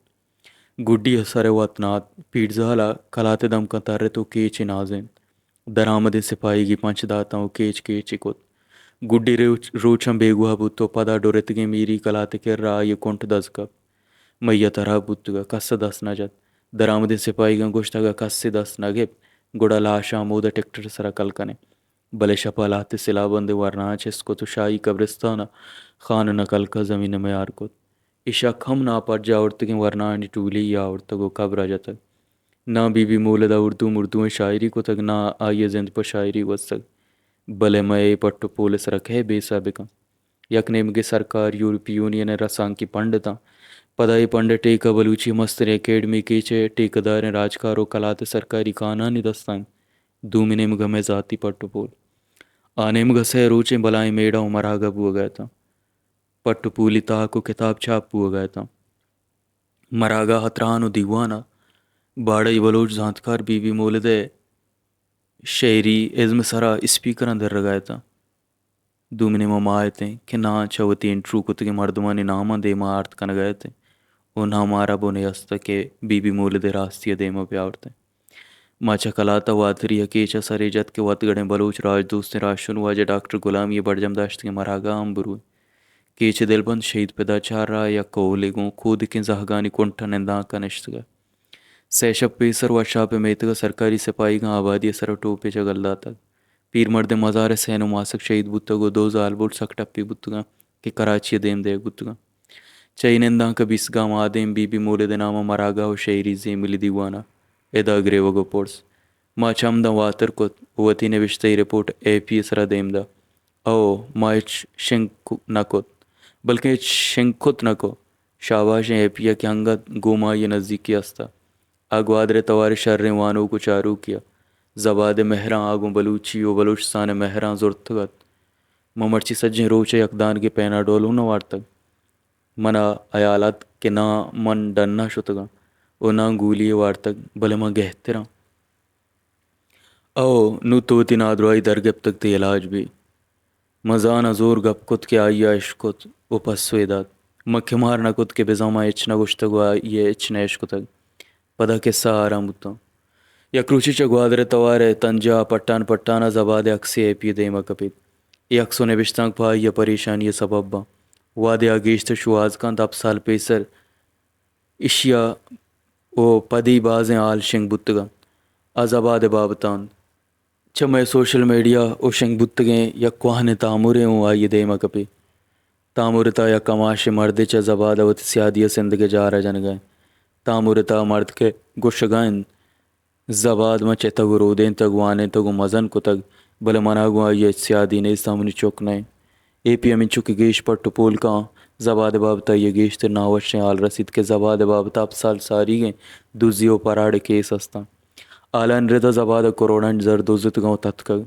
گڈی ءَ سر ءَ وت نہ ات۔ پیرزال ءَ کلات ءِ دمکاں ترت و کیچ ءَ نازینت۔ درآمدیں سپاہیگی پنچ داتاں و کیچ کیچ ءَ کت۔ گڈی روچ، روچاں بیگواہ بوت و پدا ڈرتگیں میری کلات ءِ کرا آئی ءِ کنٹ دز کپت۔ میت ہراب بوتگ ءَ کس ءَ دست نہ جت۔ درآمدیں سپاہیگاں گوشت، اگاں کس ءَ دست نہ گپت، گڑا لاش ءَ ہمودا ٹیکٹر ءِ سرا کل کنیں۔ بلے شپ ءَ لہتے سلاہ بندیں ورناہاں چست کت و شاہی قبرستان ءَ خان ءِ نکلک ءَ زمین ءِ میار کت۔ اے شک ہم ناپرجاہ آورتگیں ورناہانی ٹولی ءَ آورتگ و قبر ءَ جتگ۔ ناں بی بی مولد ءَ اردو مردوئیں شاعری کتگ، ناں آئی ءِ زند پہ شاعری گوستگ۔ بلے مئے اے پٹ و پول ءِ سرا کئے بیسہ بکن؟ یک نیمگے سرکار، یورپی یونین ءِ رسانکی پنڈتاں، پدا اے پنڈ ءِ ٹیکہ بلوچی ءِ مستریں اکیڈمی کیچ ءِ ٹیکہ داریں راجکار و کلات ءِ سرکاری کانانی دست ءَ انت۔ دومی نیمگ ءَ مئے ذاتی پٹ و پول۔ آ نیمگ ءَ سئے روچیں بلاہیں میڑہ و مراگہ بوہگ ءَ اتاں۔ پٹ و پولی تاک و کتاب چاپ بوہگ ءَ اتاں۔ مراگہ ءَ تران و دیوان ءَ باڑائی بلوچ زانتکار بی بی مولد ءِ شعری ازم ءِ سرا اسپیکراں درگ ءَ اتاں۔ دومی نیمگ ءَ ما اتیں کہ ناں چہ وتی انٹرویو کتگیں مردمانی ناماں دیما آرت کنگ ءَ اتیں ءُ ناں مارا بنے است کہ بی بی مولد ءِ راستی ءَ دیم ءَ بیاورتیں۔ ما چہ کلات ءَ واتری ءَ کیچ ءَ سرے جت کہ وتگڑیں بلوچ راجدوستیں راہشون واجہ ڈاکٹر غلامی ءِ برجم داشتگیں مراگاہ ءَ ہم برویں۔ کیچ ءِ دلبند شہید پدا چار راہ ءَ یک کہولے گوں کودکیں زہگانی کنٹ ءَ نندانک ءَ نشتگ ات۔ سئے شپ پیسر وشاپ ءِ میتگ ءَ سرکاری سپاہیگاں آبادی ءِ سر ءَ ٹوپے جگل داتگ۔ پیرمردیں مزار ءِ سئے نماسگ شہید بوتگ ءُ دو زالبول سک ٹپی بوتگ انت کہ کراچی ءَ دیم دئیگ بوتگ انت۔ چہ اے نندانک ءَ بیست گام آدیم بی بی مولد ءِ نام ءَ مراگاہ ءُ شعری زیملی دیوان ءَ ادا گریوگ ءُ پرس۔ ما چم داں واتر کت ءُ وتی نبشتہی رپورٹ اے پی ءِ سرا دیم دات۔ او، ما ہچ شنگ ک-، نہ کت، بلکیں ہچ شنگ کت نہ کت۔ شاباشیں اے پی ءَ کہ انگت گوں ما آئی ءِ نزیکی است ات۔ آ گوادر ءِ توار ءِ شریں وانوک ءُ چاروکے ات۔ زباد ءِ مہراں آ گوں بلوچی ءُ بلوچستان ءِ مہراں زرتگ ات۔ من مرچی سجہیں روچ ءَ یک دانگے پیناڈول اوں نہ وارتگ۔ من ءَ ہیال ات کہ ناں من ڈن ءَ شتگاں ءُ ناں گولی یے وارتگ، بلے من گہتراں۔ او، نوں تو وتی نادراہی درگپتگ، تئی علاج بی۔ من زاناں زور گپ کت کہ آئی ءَ اشکت ءُ پسوے دات۔ من کمار نہ کت کہ بزاں من ہچ نہ گوشتگ ءُ آئی ءَ ہچ نہ اشکتگ۔ پدا کسہ آرام بوتاں۔ یک روچے چہ گوادر ءِ توار ءِ تنجہ ءَ پٹان پٹان ءَ زباد ءِ اکسے اے پی ءِ دیم ءَ کپیت۔ اے اکس ءُ نبشتانک پہ آئی ءَ پریشانی ءِ سبب باں۔ وہدے آ گیشتر شوہاز کنت، ہپت سال پیسر ایشی ءَ ءُ پدی بازیں ہال شنگ بوتگ انت۔ آ زباد ءِ بابت ءَ انت۔ چہ مئے سوشل میڈیا ءَ شنگ بوتگیں یک کوہنیں تامرے اوں آئی ءِ دیم ءَ کپی۔ تامر ءِ تہا یک کماشیں مردے چہ زباد ءَ وتی سیادی ءِ سندگ ءِ جار ءَ جنگ ءَ انت۔ تامر ءِ تہا مرد کہ گوشگ ءَ انت، زباد من چتگ ءُ رودینتگ، وانینتگ ءُ مزن کتگ، بلے من ءَ گوں آئی ءَ ہچ سیادی نیست، آ منی چک نہ انت۔ اے پی ہمینچو کہ گیش پٹ ءُ پول کاں، زباد ءِ بابت ءَ آئی ءَ گیشتر ناوشیں ہال رسیت کہ زباد ءِ بابت ءَ ہپت سال ساریگیں دزی ءُ پراڈ ءِ کیس استاں۔ ہالانی رد ءَ زباد ءَ کروڑانی زر دزتگاں ءُ تتکگ۔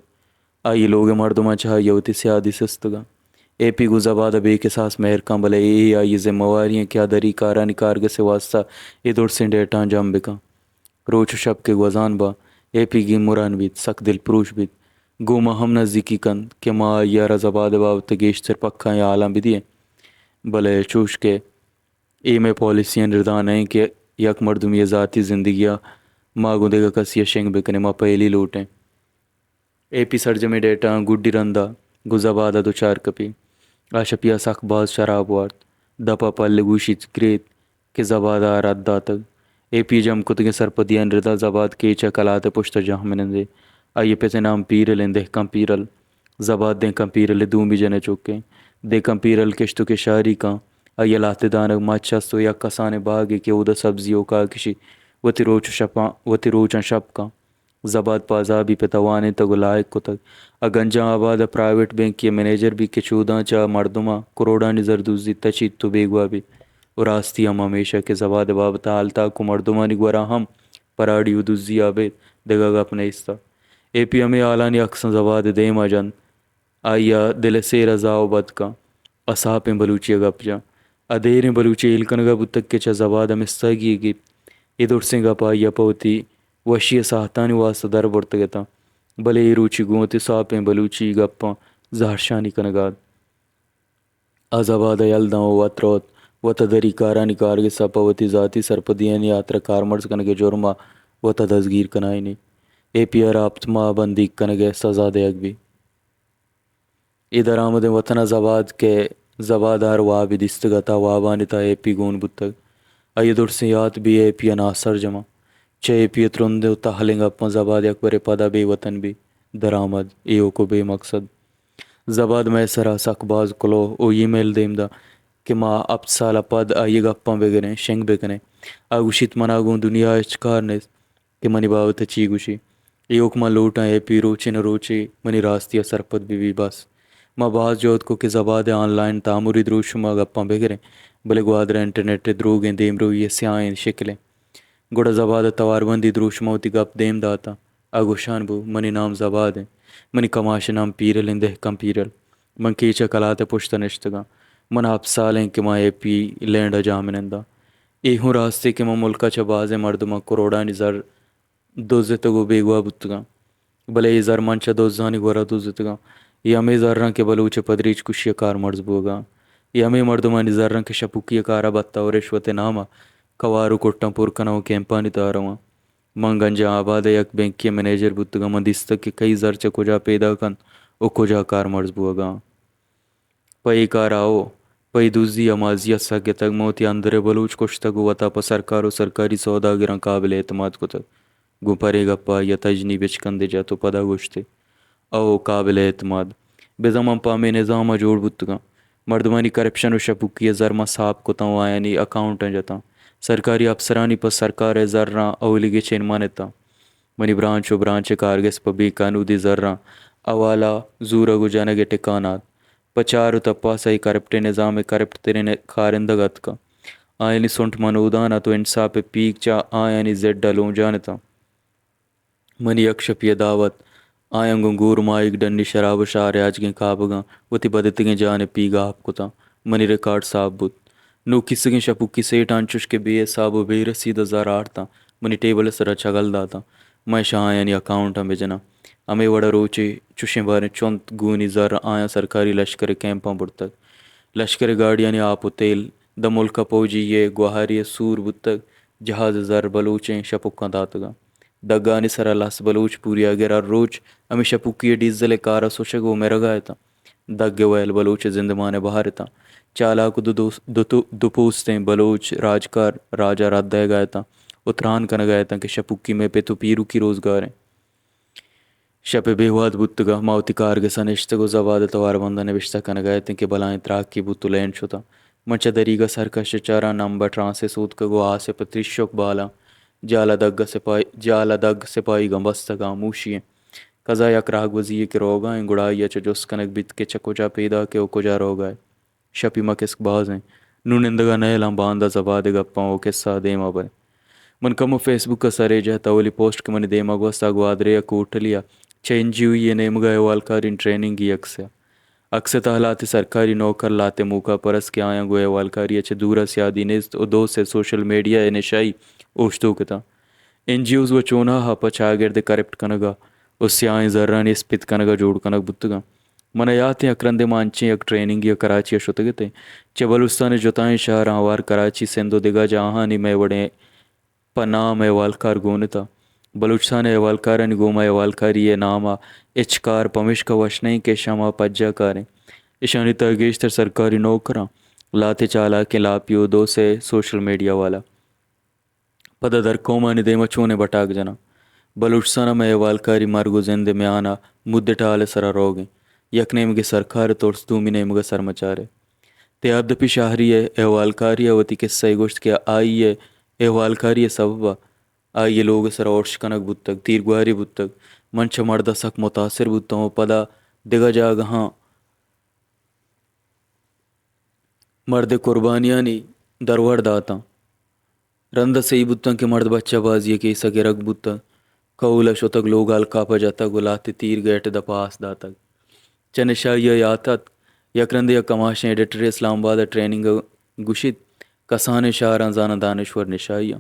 آئی ءِ لوگ ءِ مردماں چہ آئی ءَ وتی سیادی سستگاں۔ اے پی گوں زباد ءَ بے کساس مہر کن، بلے اے آئی ءِ ذمہ واری انت کہ آ دری کارانی کارگس ءِ واستہ اے درسیں ڈیٹاں جم بکن۔ روچ ءُ شپ کہ گوزان باں، اے پی گیمران بیت، سک دلپروش بیت۔ گوں ما ہم نزیکی کنت کہ ما آئی ءَ را زباد ءِ بابت ءَ گیشتر پکائیں ہالاں بدئیں۔ بلے چوش کہ اے مئے پالیسیانی ردا نہ انت کہ یک مردمے ءِ ذاتی زندگی ءَ ما گوں دگہ کسے ءَ شنگ بکنیں، ما پہلی لوٹیں۔ اے پی سرجمیں ڈیٹاں گڈی رندا گوں زباد ءَ دچار کپی۔ آ شپی ءَ سک باز شراب وارت۔ دپ ءَ پل گوشیت گریت کہ زباد ءَ رد داتگ۔ اے پی جم کتگیں سرپدیانی ردا زباد کیچ ءَ کلات ءِ پشت ءَ جہمنندے۔ آئی ءِ پت ءِ نام پیرل انت، دہکان پیرل۔ زباد دہکان پیرل ءِ دومی جن ءِ چک انت۔ دہکان پیرل کشت ءُ کشاری کاں۔ آئی ءَ لہتے دانگ مچ است ءُ یک کسانیں باگے کہ اودا سبزی ءُ کاہ کشی۔ وتی روچ ءُ شپاں، وتی روچاں شپ کاں۔ زباد پہ عذابی پت ءَ وانینتگ ءُ لائق کتگ۔ آ گنجان آباد ءَ پرائیویٹ بینکے ءِ منیجر بیت کہ چوداں چہ مردماں کروڑانی زر دزیت، تچیت ءُ بیگواہ بیت۔ ءُ راستی ہم ہمیش کہ زباد ءِ بابت ءَ ہالتاک ءُ مردمانی گورا ہم پراڈی ءُ دزی ءَ ابید دگہ گپ نیست۔ اے پی ہمے ہالانی اکساں زباد ءِ دیم ءَ جنت۔ آئی ءَ دل ءِ سیر ءَ زاہ ءُ بد کن۔ آ ساپیں بلوچی ءَ گپ جن۔ آ دیریں بلوچی ہیل کنگ ءَ بوتگ کہ چہ زباد ءَ مستاگی یے گیپت۔ اے درسیں گپ آئی ءَ پہ وتی وشی ءِ ساہتانی واستہ در برتگ اتاں، بلے اے روچی گوں وتی ساپیں بلوچی گپاں زہرشانی کنگ ءَ ات۔ آ زباد ءَ یل داں ءُ وت روت، وت ءَ دری کارانی کارگس ءَ پہ وتی ذاتی سرپدیانی ہاترا کارمرز کنگ ءِ جرم ءَ وت ءَ دزگیر کنائینی۔ اے پی ءَ را ہپت ماہ بندیگ کنگ ءِ سزا دئیگ بیت۔ اے درآمدیں وطن ءَ زباد کہ زباد ءَ ہر وابے دیستگ ات، آ وابانی تہا اے پی گون بوتگ۔ آئی ءِ درسیں یات بے اے پی ءَ ناسرجم انت۔ چہ اے پی ءِ ترندیں ءُ تہلیں گپاں زباد یکبرے پدا بے وطن بیت۔ درآمد، ایوک ءُ بے مقصد۔ زباد مئے سرا سک باز کلوہ ءُ ای میل دیم داں کہ ما ہپت سال ءَ پد آئی ءِ گپاں بگریں، شنگ بکنیں۔ آ گوشیت، منا گوں دنیا ءَ ہچ کار نیست کہ منی بابت ءَ چی گوشی۔ ایوک من لوٹاں اے پی روچے نہ روچے منی راستی ءَ سرپد بہ بی بس۔ ما باز جہد کت کہ زباد ءِ آن لائن تامری دروشم ءَ گپاں بگریں، بلے گوادر ءَ انٹرنیٹ ءِ دروگیں دیمروئی ءِ سیاہیں شکلے۔ گڑا زباد ءَ تواربندی دروشم ءَ وتی گپ دیم داتاں۔ آ گوشان بو، منی نام زباد انت۔ منی کماش ءِ نام پیرل انت، دہکان پیرل۔ من کیچ ءَ کلات ءِ پشت ءَ نشتگاں۔ من ہپت سال انت کہ من اے پی لینڈ ءَ جاہمننداں۔ اے ہوں راستے کہ من ملک ءَ چہ بازیں مردماں کروڑانی زر دزتگ ءُ بیگواہ بوتگاں، بلے اے زر من چہ دزانی گورا دزتگاں۔ اے ہمے زر انت کہ بلوچ ءِ پدریچ کشی ءَ کارمرز بوگاں۔ اے ہمے مردمانی زر انت کہ شپوکی ءِ کار ءَ بھتہ ءُ رشوت ءِ نام ءَ کوار ءُ کٹاں پر کناں ءُ کیمپانی تہا رواں۔ من گنجان آباد ءِ یک بینکے ءِ منیجر بوتگاں، من دیستگ کہ کئی زر چہ کجا پیداک انت ءُ کجا کارمرز بوہگا انت۔ پہ اے کار ءَ ءُ پہ اے دزی ءَ مازی ءَ سک گتگ۔ من وتی اندر ءِ بلوچ کشتگ ءُ وتا پہ سرکار ءُ سرکاری سوداگراں قابل اعتماد کتگ۔ گوں پرے گپ ءَ آئی ءَ تژنی بچکندے جت ءُ پدا گوشت ئے، او قابل اعتماد۔ بزاں من پہ ہمے نظام ءَ جوڑ بوتگاں۔ مردمانی کرپشن ءُ شپوکی ءِ زر من ساپ کتاں ءُ آیانی اکاؤنٹاں جتاں۔ سرکاری اپسرانی پہ سرکار ءِ زراں اولی گچین من اتاں۔ منی برانچ ءُ برانچ ءِ کارگس پہ بے قانودی زراں حوالہ زورگ ءُ جنگ ءِ ٹکان ءَ ات۔ پہ چار ءُ تپاس ءَ اے کرپٹیں نظام ءِ کرپٹ تریں کارندگ اتکاں۔ آیانی سنٹ من اودان ات ءُ انصاف ءِ پیگ چہ آیانی زڈ ءَ لونجان اتاں۔ منی یک شپی ءِ دعوت، آیاں گوں گور ماہیگ ڈنی شراب ءُ شار یاجگیں کابگاں وتی بدتگیں جان ءِ پیگ ءَ آپ کتاں۔ منی ریکارڈ ساپ بوت۔ نوں کیسگیں شپوکی سیٹاں انچوش کہ بے حساب ءُ بے رسید ءَ زر آرتاں، منی ٹیبل ءِ سرا چگل داتاں۔ من اشاں آیانی اکاؤنٹاں بجناں۔ ہمے وڑ ءَ روچے چشیں باریں چنت گونی زر آیاں سرکاری لشکر ءِ کیمپاں برتگ۔ لشکر ءِ گاڑیانی آپ ءُ تیل، داں ملک ءَ پوجی ءِ گوہاری ءِ سور بوتگ، جہاز ءِ زر بلوچیں شپکاں داتگاں۔ دگانی سرا لس بلوچ پوریاگر ہر روچ ہمے شپکی ءِ ڈیزل ءِ کار ءَ سوچگ ءُ مرگ ءَ اتاں۔ دگ ءِ ویل بلوچ ءِ زندمان ءِ بہر اتاں۔ چالاک ءُ دو دوس-، دو تو-، دو پوستیں بلوچ راجکار راج ءَ رد دئیگ ءَ اتاں ءُ تران کنگ ءَ اتاں کہ شپکی مئے پت ءُ پیروکی روزگار انت۔ شپ ءِ بے واد بوتگ ءَ ما وتی کارگس ءَ نشتگ ءُ زباد ءِ توار بند ءَ نبشتہ کنگ ءَ اتیں کہ بلاہیں تراکے بوت ءُ لین شتاں۔ من چہ دریگ ءَ سرکش ءَ چاراں، نمب ءَ ٹرانس ءِ سوتکگ ءُ آس ءِ پہ تریشک بالاں۔ جال ءَ دگ ءَ سپاہی، جال ءَ دگ سپاہیگاں بستگ ءُ ہاموشی انت۔ کزا یک راہگوزی یے کہ روگا انت، گڑا آئی ءَ چہ جست کنگ بیت کہ چہ کجا پیداک ئے ءُ کجا روگا ئے۔ شپی مکسک باز انت۔ نوں نندگ ءَ نئیلاں، باندا زباد ءِ گپاں ءُ کسہ ءَ دیما بریں۔ من کمو فیس بک ءَ سرے جت، اولی پوسٹ کہ منی دیما گوست آ گوادرے ءَ کوٹلی ءَ چہ این جی او یے نیمگ ءَ احوالکاریں ٹریننگی عکس ءَ۔ عکس ءِ تہا لہتے سرکاری نوکر، لہتے موقع پرست کہ آیاں گوں احوالکاری ءَ چہ دور ءَ سیادی نیست ءُ دو سے سوشل میڈیا ءِ نشائی اوشتوک اتاں۔ این جی اوز وَ چوناہا پہ چاگرد ءِ کرپٹ کنگ ءَ ءُ سیاہیں زرانی اسپیت کنگ ءَ جوڑ کنگ بوتگاں۔ من ءَ یات انت، یک رندے ما انچیں یک ٹریننگے ءَ کراچی ءَ شتگ اتیں۔ چہ بلوچستان ءِ جتائیں شہراں ہوار کراچی، سندھ ءُ دگہ جاہانی مئے وڑیں پہ نام احوالکار گون اتاں۔ بلوچستان ءِ احوالکارانی گوما احوالکاری ءِ نام ءَ ہچ کار پمیشکا وش نہ انت کہ اشاں ما پجا کاریں۔ اشانی تہ ءَ گیشتر سرکاری نوکراں، لہتے چالاکیں لاپی ءُ دو سے سوشل میڈیا والا۔ پدا درکئومانی دیم ءَ چونیں بٹاک جناں؟ بلوچستان ءَ مئے احوالکاری مرگ ءُ زند ءِ میان ءَ مدٹ ءِ ہال ءِ سرا روگ انت۔ یک نیمگے سرکار ءِ ترس، دومی نیمگ ءَ سرمچار ءِ۔ تیاب دپی شاہری ءِ احوالکاری ءَ وتی کسہ ءَ گوشت کہ آئی ءِ احوالکاری ءِ سبب ءَ آئی ءِ لوگ ءِ سرا ارش کنگ بوتگ، تیرگواری بوتگ۔ من چہ مرد ءَ سک متاثر بوتاں ءُ پدا دگہ جاگہاں مرد ءِ قربانیانی درور داتاں۔ رند ءَ سہی بوتاں کہ مرد بچہ بازی ءِ کیس ءَ گرگ بوتگ، کہول ءَ شتگ، لوگ ءَ الکاپ ءَ جتگ ءُ لہتے تیر گیٹ ءِ دپ ءَ آس داتگ۔ چہ نشائی ءَ یات اتک، یک رندے یک کماشیں ایڈیٹرے اسلام آباد ءَ ٹریننگ ءَ گوشیت، کسانیں شہراں زاناں دانشور نشائی آں۔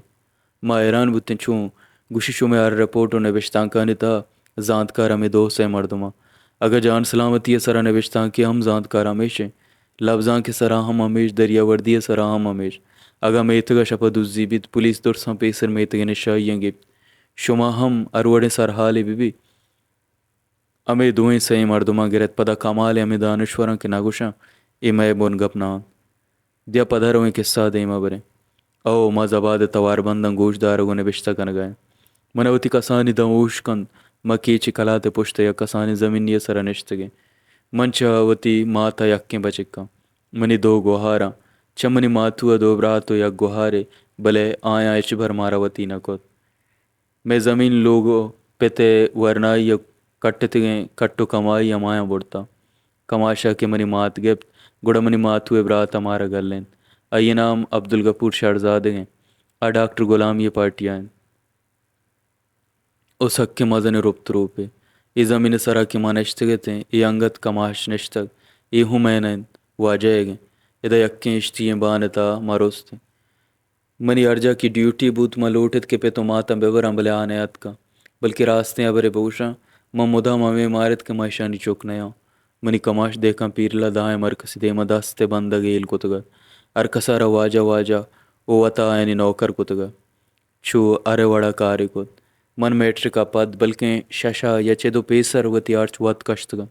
ما حیران بوتیں چون؟ گوشی، شمئے ہر رپورٹ ءُ نبشتانکانی تہا زانتکار ہمے دو سے مردماں۔ اگاں جان سلامتی ءِ سرا نبشتانکے ہم زانتکار ہمیش انت، لبزانک ءِ سرا ہم ہمیش، دریاوردی ءِ سرا ہم ہمیش۔ اگاں میتگ ءَ شپ ءَ دزی بیت، پولیس درساں پیسر میتگ ءِ نشائی آں گیپت۔ شما ہم ہر وڑیں سرحالے بہ بیت، ہمے دوئیں سئیں مردماں گرت۔ پدا کمال ءِ ہمے دانشوراں کہ نہ گوشاں، اے مئے بنگپ نہ انت۔ بیا پدا رویں کسہ ءَ دیم ءَ بریں۔ او، ما زباد ءِ توار بنداں گوش دارگ ءُ نبشتہ کنگ ءَ ایں۔ من ءَ وتی کسانی داں ہوش کنت، ما کیچی کلات ءِ پشت ءَ یک کسانیں زمینی ءِ سرا نشتگ ایں۔ من چہ وتی مات ءَ یکیں بچک آں۔ منی دو گوہار آں۔ چہ منی ماتو ءَ دو برات ءُ یک گوہارے، بلے آیاں ہچبر مارا وتی نہ کت۔ مئے زمین، لوگ ءُ پت ءِ ورنائی ءَ کٹتگیں کٹ ءُ کمائی ہمایاں برتاں۔ کماش ءَ کہ منی مات گپت، گڑا منی ماتو ءِ برات ءَ مارا گلینت۔ آئی ءِ نام عبدالغفور شہرزادگ انت۔ آ ڈاکٹر غلامی ءِ پارٹی ءَ انت ءُ سکیں مزنیں رپت روپے۔ اے زمین ءِ سرا کہ ما نشتگ اتیں، اے انگت کماش نشتگ، اے ہوں مئے نہ انت، واجہ ئیگ انت۔ ادا یکیں اشتی ئیں بان ءِ تہا ما رست ایں۔ منی ہر جاہ کہ ڈیوٹی بوت، من لوٹ ات کہ پت ءُ ماتاں بہ براں، بلے آ نہ اتکاں۔ بلکیں راستیں ہبرے بگوشاں، من مدام ہمے مار ات کہ من اشانی چک نیاں۔ منی کماش دہکان پیرل ءَ دائم ہر کسی دیم ءَ دست ءِ بندگ ءَ ہیل کتگ ات۔ ہر کس ءَ را واجہ واجہ ءُ وت ءَ آیانی نوکر کتگ ات۔ چو ہر وڑ ءَ کارے کت۔ من میٹرک ءَ پد بلکیں شش ءَ یا چد ءُ پیسر وتی ہرچ وت کشتگ ات۔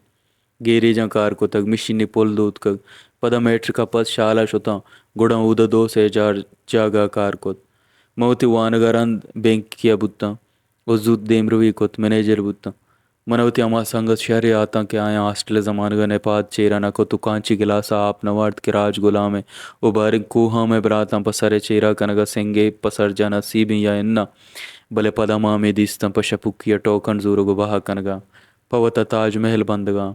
گیریجاں کار کتگ، مشینی پل دوتکگ۔ پدا میٹرک ءَ پد شال ءَ شتاں، گڑا اودا دو سے جار جاگہ ءَ کار کت۔ من وتی وانگ ءَ رند بینکی ءَ بوتاں ءُ زوت دیمروی کت، منیجر بوتاں۔ من ءَ وتی ہما سنگت شر یات انت کہ آیاں ہاسٹل ءِ زمانگ ءَ نپاد چیر ءَ نہ کت ءُ کانچی گلاس ءَ آپ نہ وارت کہ راج گلام ءَ ءُ باریں کوہاں مئے براتاں پہ سر ءِ چیر ءَ کنگ ءَ سنگے پسر جناں سیبیں یا اناں، بلے پدا ما ہمے دیستاں پہ شپکی ءَ ٹوکن زورگ ءُ بہا کنگ ءَ پہ وت ءَ تاج محل بندگ ءَ آں۔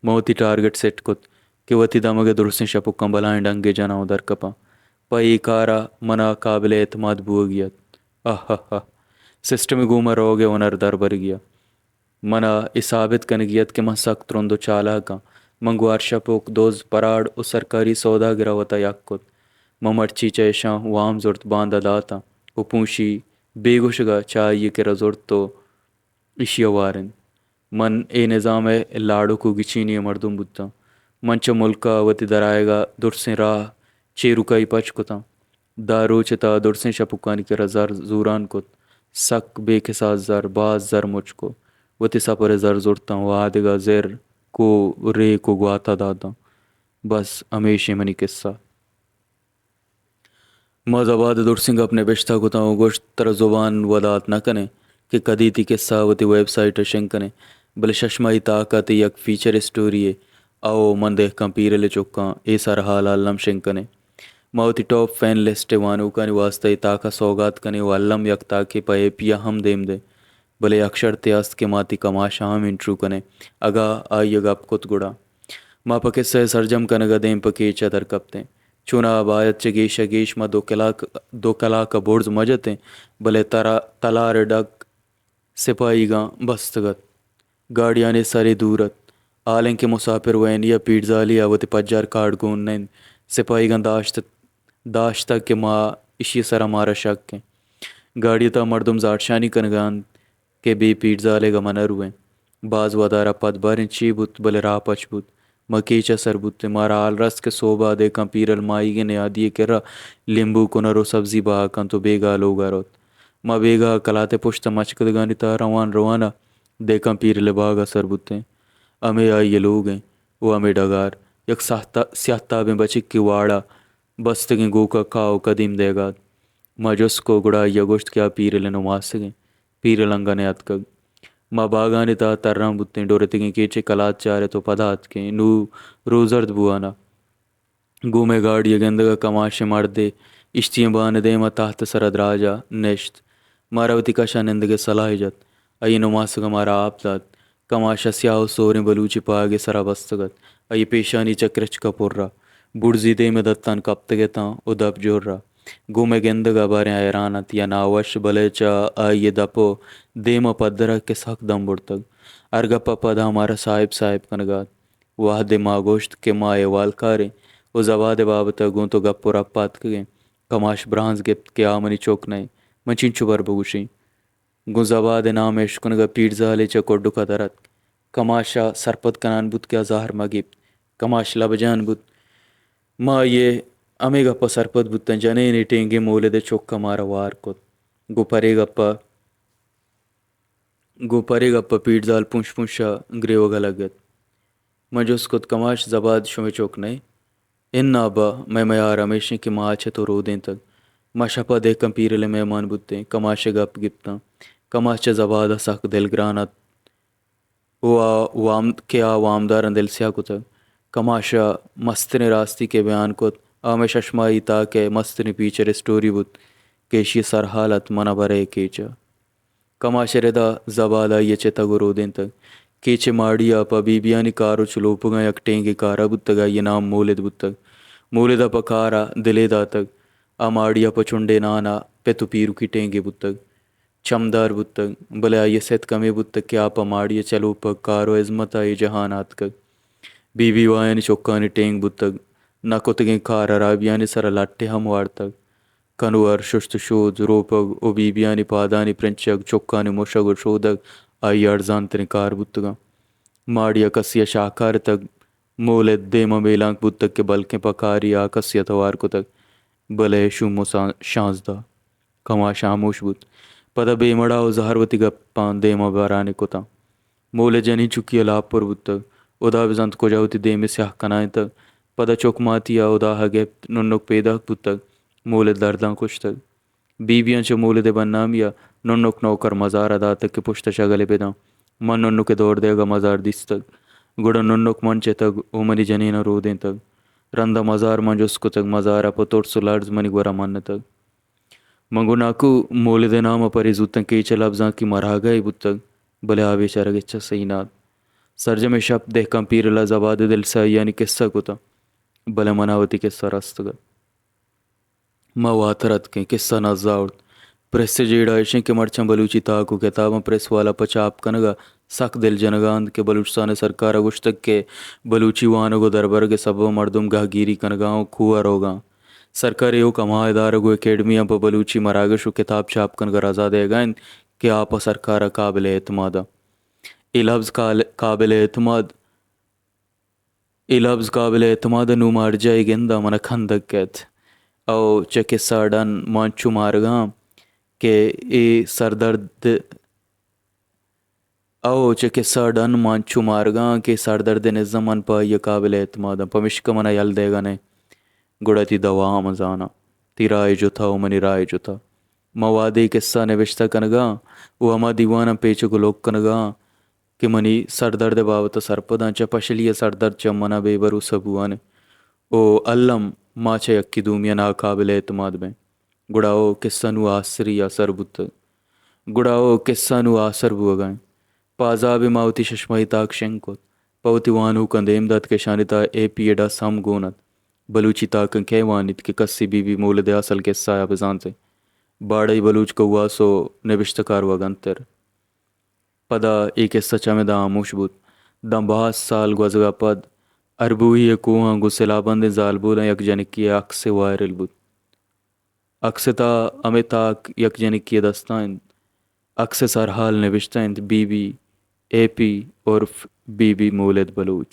من وتی ٹارگٹ سیٹ کت کہ وتی دمگ ءِ درسیں شپکاں بلاہیں ڈنگے جناں ءُ درکپاں۔ پہ اے کار ءَ من ءَ قابل اعتماد بوگی ات۔ آہ آہ آہ۔ سسٹم ءِ گوما روگ ءِ ہنر دربرگی ات۔ من ءَ اے ثابت کنگی ات کہ من سک ترند ءُ چالاک آں۔ من گوں ہر شپوک دز، پراڈ ءُ سرکاری سوداگر ءَ وت ءَ یک کت۔ من مرچی چہ اشاں وام زرت، باندا داتاں ءُ پونشی بے گوشگ ءَ چہ آئی ءِ کرا زرت ءُ ایشی ءَ وارینت۔ من اے نظام ءِ لاڑک ءُ گچینی ءِ مردم بوتاں۔ من چہ ملک ءَ وتی درآیگ ءِ درسیں راہ چیروکائی پچ کتاں۔ داں روچ ءِ تہا درسیں شپکانی کرا زر زوران کت۔ سک بے کساس زر، باز زر مچ کت۔ وتی سپر ءِ زر زرتاں ءُ آدگہ زر، کوہ، ریک ءُ گوات ءَ داتاں۔ بس ہمیش ایں منی کسہ۔ ما زباد ءِ درسیں گپ نبشتہ کتاں ءُ گوشت، ترا زبان ودات نہ کنیں کہ کدی تئی کسہ ءَ وتی ویب سائٹ ءَ شنگ کنیں، بلے شش ماہی تاک ءَ تئی یک فیچر اسٹوری یے، او من دہکان پیرل ءِ چکاں، اے سرحال ءَ الم شنگ کنیں۔ ما وتی ٹاپ فین لسٹ ءِ وانوکانی واستہ اے تاک ءَ سوگات کنیں ءُ الم یک تاکے پہ اے پی ءَ ہم دیم دئیں، بلے یک شرطے است کہ ما تئی کماش ءَ ہم انٹرویو کنیں، اگاں آئی ءَ گپ کت گڑا۔ ما پہ کسہ ءِ سرجم کنگ ءَ دیم پہ کیچ ءَ در کپتیں۔ چوناہا باید چہ گیش ءَ گیش ما دو کلاک، دو کلاک ءَ برز مہ جتیں، بلے ترا-، تلار ءِ ڈک سپاہیگاں بستگ ات۔ گاڑیانی سرے دور ات۔ حالانکہ مساپر وینی ءَ پیرزالی ءَ وتی پجار کارڈ گون نہ انت، سپاہیگاں داشت، داشتگ کہ ما ایشی ءِ سرا مارا شک انت۔ گاڑی ءِ تہا مردم زہرشانی کنگ ءَ انت۔ کہ بے پیرزالے گا من نہ رویں۔ باز ودار ءَ پد باریں چی بوت، بلے راہ پچ بوت۔ ما کیچ ءَ سر بوتیں۔ مارا حال رست کہ سہب ءَ دہکان پیرل ماہیگیں نیادی ءِ کرا لیمبو کنر ءُ سبزی بہا کنت ءُ بیگاہ ءَ لوگ ءَ روت۔ ما بیگاہ ءَ کلات ءِ پشت ءَ مچکدگانی تہا روان روان ءَ دہکان پیرل ءِ باگ ءَ سر بوتیں۔ ہمے آئی ءِ لوگ انت ءُ ہمے ڈگار۔ یک ساہتا-، سیاہ تابیں بچکے واڑ ءَ بستگیں گوک ءَ کاہ ءُ کدیم دئیگ ءَ ات۔ ما جست کت، گڑا آئی ءَ گوشت کہ آ پیرل ءِ نماسگ انت۔ پیرل انگہ نیاتکگ۔ ما باگانی تہا تران بوتیں، ڈورتگیں کیچ ءِ کلات چارت ءُ پدا اتکیں۔ نوں روزرد بوان ءَ۔ گوں مئے گاڑی ءِ گندگ ءَ کماش ءِ مردے اشتی ئیں بان ءِ دیم ءَ تحت ءِ سرا دراج ءَ نشت۔ مارا وتی کش ءَ نندگ ءِ سلاہ ئے جت۔ آئی ءِ نماسگ ءَ مارا آپ دات۔ کماش ءَ سیاہ ءُ سوریں بلوچی پاگ ءِ سرا بستگ ات۔ آئی ءِ پیشانی چہ کرچک ءَ پر ءَ۔ بڑزی دیم ءِ دتان کپتگ اتاں ءُ دپ جر ءَ۔ گوں مئے گندگ ءَ باریں حیران ات یا ناوش، بلے چہ آئی ءِ دپ ءُ دیم ءَ پدر ات کہ سک دم برتگ۔ ہر گپ ءَ پد ءَ مارا صاحب صاحب کنگ ءَ ات۔ وہدے ما گوشت کہ ما احوالکار ایں ءُ زباد ءِ بابت ءَ گوں تو گپ ءُ رپ ءَ اتکگ ایں، کماش برانز گپت کہ آ منی چک نہ انت، من چنچو بر بگوشیں؟ گوں زباد ءِ نام ءِ اشکنگ ءَ پیرزالے چہ کڈک ءَ در اتک۔ کماش ءَ سرپد کنان بوت کہ آ زہر مہ گیپت۔ کماش لبجان بوت۔ ما آئی ءِ ہمے گپ ءَ سرپد بوتاں، جنینے ٹینگیں مولد ءِ چک ءَ مارا وار کت۔ گوں پرے گپ ءَ، گوں پرے گپ ءَ پیرزال پنش پنش ءَ گریوگ ءَ لگت۔ من جست کت، کماش، زباد شمئے چک نہ انت؟ اناں ابا، مئے میار ہمیش انت کہ ما چہ تو رودینتگ۔ ما شپ ءَ دہکان پیرل ءِ مہمان بوتیں، کماش ءِ گپ گپتاں۔ کماش چہ زباد ءَ سک دلگران ات ءُ آ وام-، کہ آ وامداراں دلسیاہ کتگ۔ کماش ءَ مستریں راستی کہ بیان کت، آ مئے شش ماہی تاک ءِ مستریں پیچر اسٹوری بوت کہ ایشی ءِ سرحال ات، من ءَ برئے کیچ ءَ۔ کماش ءِ ردا زباد آئی ءِ چتگ ءُ رودینتگ۔ کیچ ءِ ماڑی ءَ پہ بی بیانی کار ءُ چلوپگاں یک ٹینگے کارا بوتگ، آئی ءِ نام مولد بوتگ۔ مولد ءَ پہ کار ءَ دلے داتگ۔ آ ماڑی ءَ پہ چنڈے نان ءَ پت ءُ پیرکی ٹینگے بوتگ۔ چمدار بوتگ، بلے آئی ءِ ستک ہمے بوتگ کہ آ پہ ماڑی ءِ چلوپگ، کار ءُ ہزمت ءَ اے جہان ءَ اتکگ۔ بی بی وایانی چکانی ٹینگ بوتگ، نہ کتگیں کار ہرابیانی سرا لٹے ہم وارتگ۔ کنور، ششت ءُ شود، روپگ ءُ بی بیانی پادانی پرنچگ، چکانی مشگ ءُ شودگ آئی ءِ ارزان تریں کار بوتگاں۔ ماڑی ءَ کسی ءَ شاہکار اتگ، مولد دیم ءَ میلانک بوتگ کہ بلکیں پہ کاری آ کسی ءَ توار کتگ، بلے شوم ءُ سا-، شانزدہ۔ کماش ہاموش بوت۔ پدا بے مڑا ءُ زہر وتی گپاں دیم ءَ برانی کتاں۔ مولد جنین چکی ءَ لاپ پر بوتگ۔ ہدا بزانت کجا وتی دیم ءَ سیاہ کنائینتگ۔ پدا چک ماتی ءَ ہدا ءَ گپت، ننک پیداک بوتگ۔ مولد درداں کشتگ۔ بی بیاں چہ مولد ءِ بدنامی ءَ ننک نوکر مزار ءَ داتگ کہ پشت ءَ شگل ءَ بداں۔ من ننک ءِ دور دئیگ ءَ مزار دیستگ۔ گڑا ننک من چتگ ءُ منی جنین ءَ رودینتگ۔ رند ءَ مزار من جست کتگ، مزار ءَ پہ ترس ءُ لرز منی گور ءَ منتگ۔ من گوں ناکو مولد ءِ نام ءَ پرے زوتاں کہ اے چہ لبزانکی مراگہے بوتگ، بلے آ بیچارگ ہچ ءَ سہی نہ ات۔ سرجمیں شپ دہکان پیرل ءَ زباد ءِ دلساہیانی کسہ کتاں، بلے من ءَ وتی کسہ رستگ ات۔ ما واتر اتکیں، کسہ نز آورت۔ پریس ءِ جیڑہ اش انت کہ مرچاں بلوچی تاک ءُ کتاباں پریس والا پہ چاپ کنگ ءَ سک دل جنگ ءَ انت کہ بلوچستان ءِ سرکار ءَ گوشتگ کہ بلوچی وانگ ءُ دربرگ ءِ سبب ءَ مردم گہگیری کنگ ءَ اَنت ءُ کوہ ءَ روگ ءَ اَنت۔ سرکار ءِ ایوک ہما ادارگ ءُ اکیڈمیاں پہ بلوچی مراگش ءُ کتاب چاپ کنگ ءَ رضا دئیگ ءَ انت کہ آ پہ سرکار ءَ قابل اعتماد اَنت۔ اے لبز کال-، قابل اعتماد اے لبز قابل اعتماد ءَ نوں ما ہرجاہ ءَ گنداں، من ءَ کندگ کیت۔ او چہ کسہ ءَ ڈن ما انچو مارگ ءَ آں کہ اے سردرد، او چہ کسہ ءَ ڈن ما انچو مارگ ءَ آں کہ سردرد ءِ نز ءَ من پہ آئی ءَ قابل اعتماد آں، پمیشکا من ءَ یل دئیگ ءَ نئے۔ گڑا تئی دوا ءَ من زاناں، تئی راہ ءِ جتا ءُ منی راہ ءِ جتا۔ ما وہدے اے کسہ ءَ نبشتہ کنگ ءَ آں ءُ ہما دیواناں پیچگ ءُ لوگ کنگ ءَ آں کہ منی سردرد ءِ بابت ءَ سرپداں، چہ پشلی ءَ سردرد چہ من ءَ بے بھروسہ بوان انت ءُ الم ما چہ یکے دومی ءَ ناقابل اعتماد بیں۔ گڑا او کسہ نوں آسری آسر بوتگ۔ گڑا او کسہ نوں آسر بوگ ءَ انت۔ پہ عذابے ما وتی ششمہی تاک شنگ کت۔ پہ وتی وانوکاں دیم دات کہ اشانی تہا اے پی ءِ ڈس ہم گون ات۔ بلوچی تاکاں کئے وانیت کہ کسے بی بی مولد ءِ اصل کسہ ءَ بزانت؟ باڑئی بلوچ کواس ءُ نبشتہ کار ءُ گنتر۔ پدا اے کسہ چمدا ہاموش بوت۔ داں باز سال گوزگ ءَ پد اربوئی ءِ کوہاں گوں سلاہ بندیں زالبولاں یک جنکے ءِ اکسے وائرل بوت۔ اکس ءِ تہا ہمے تاک یک جنکے ءِ دست ءَ انت۔ اکس ءِ سرحال نبشتہ انت، بی بی اے پی عرف بی بی مولد بلوچ۔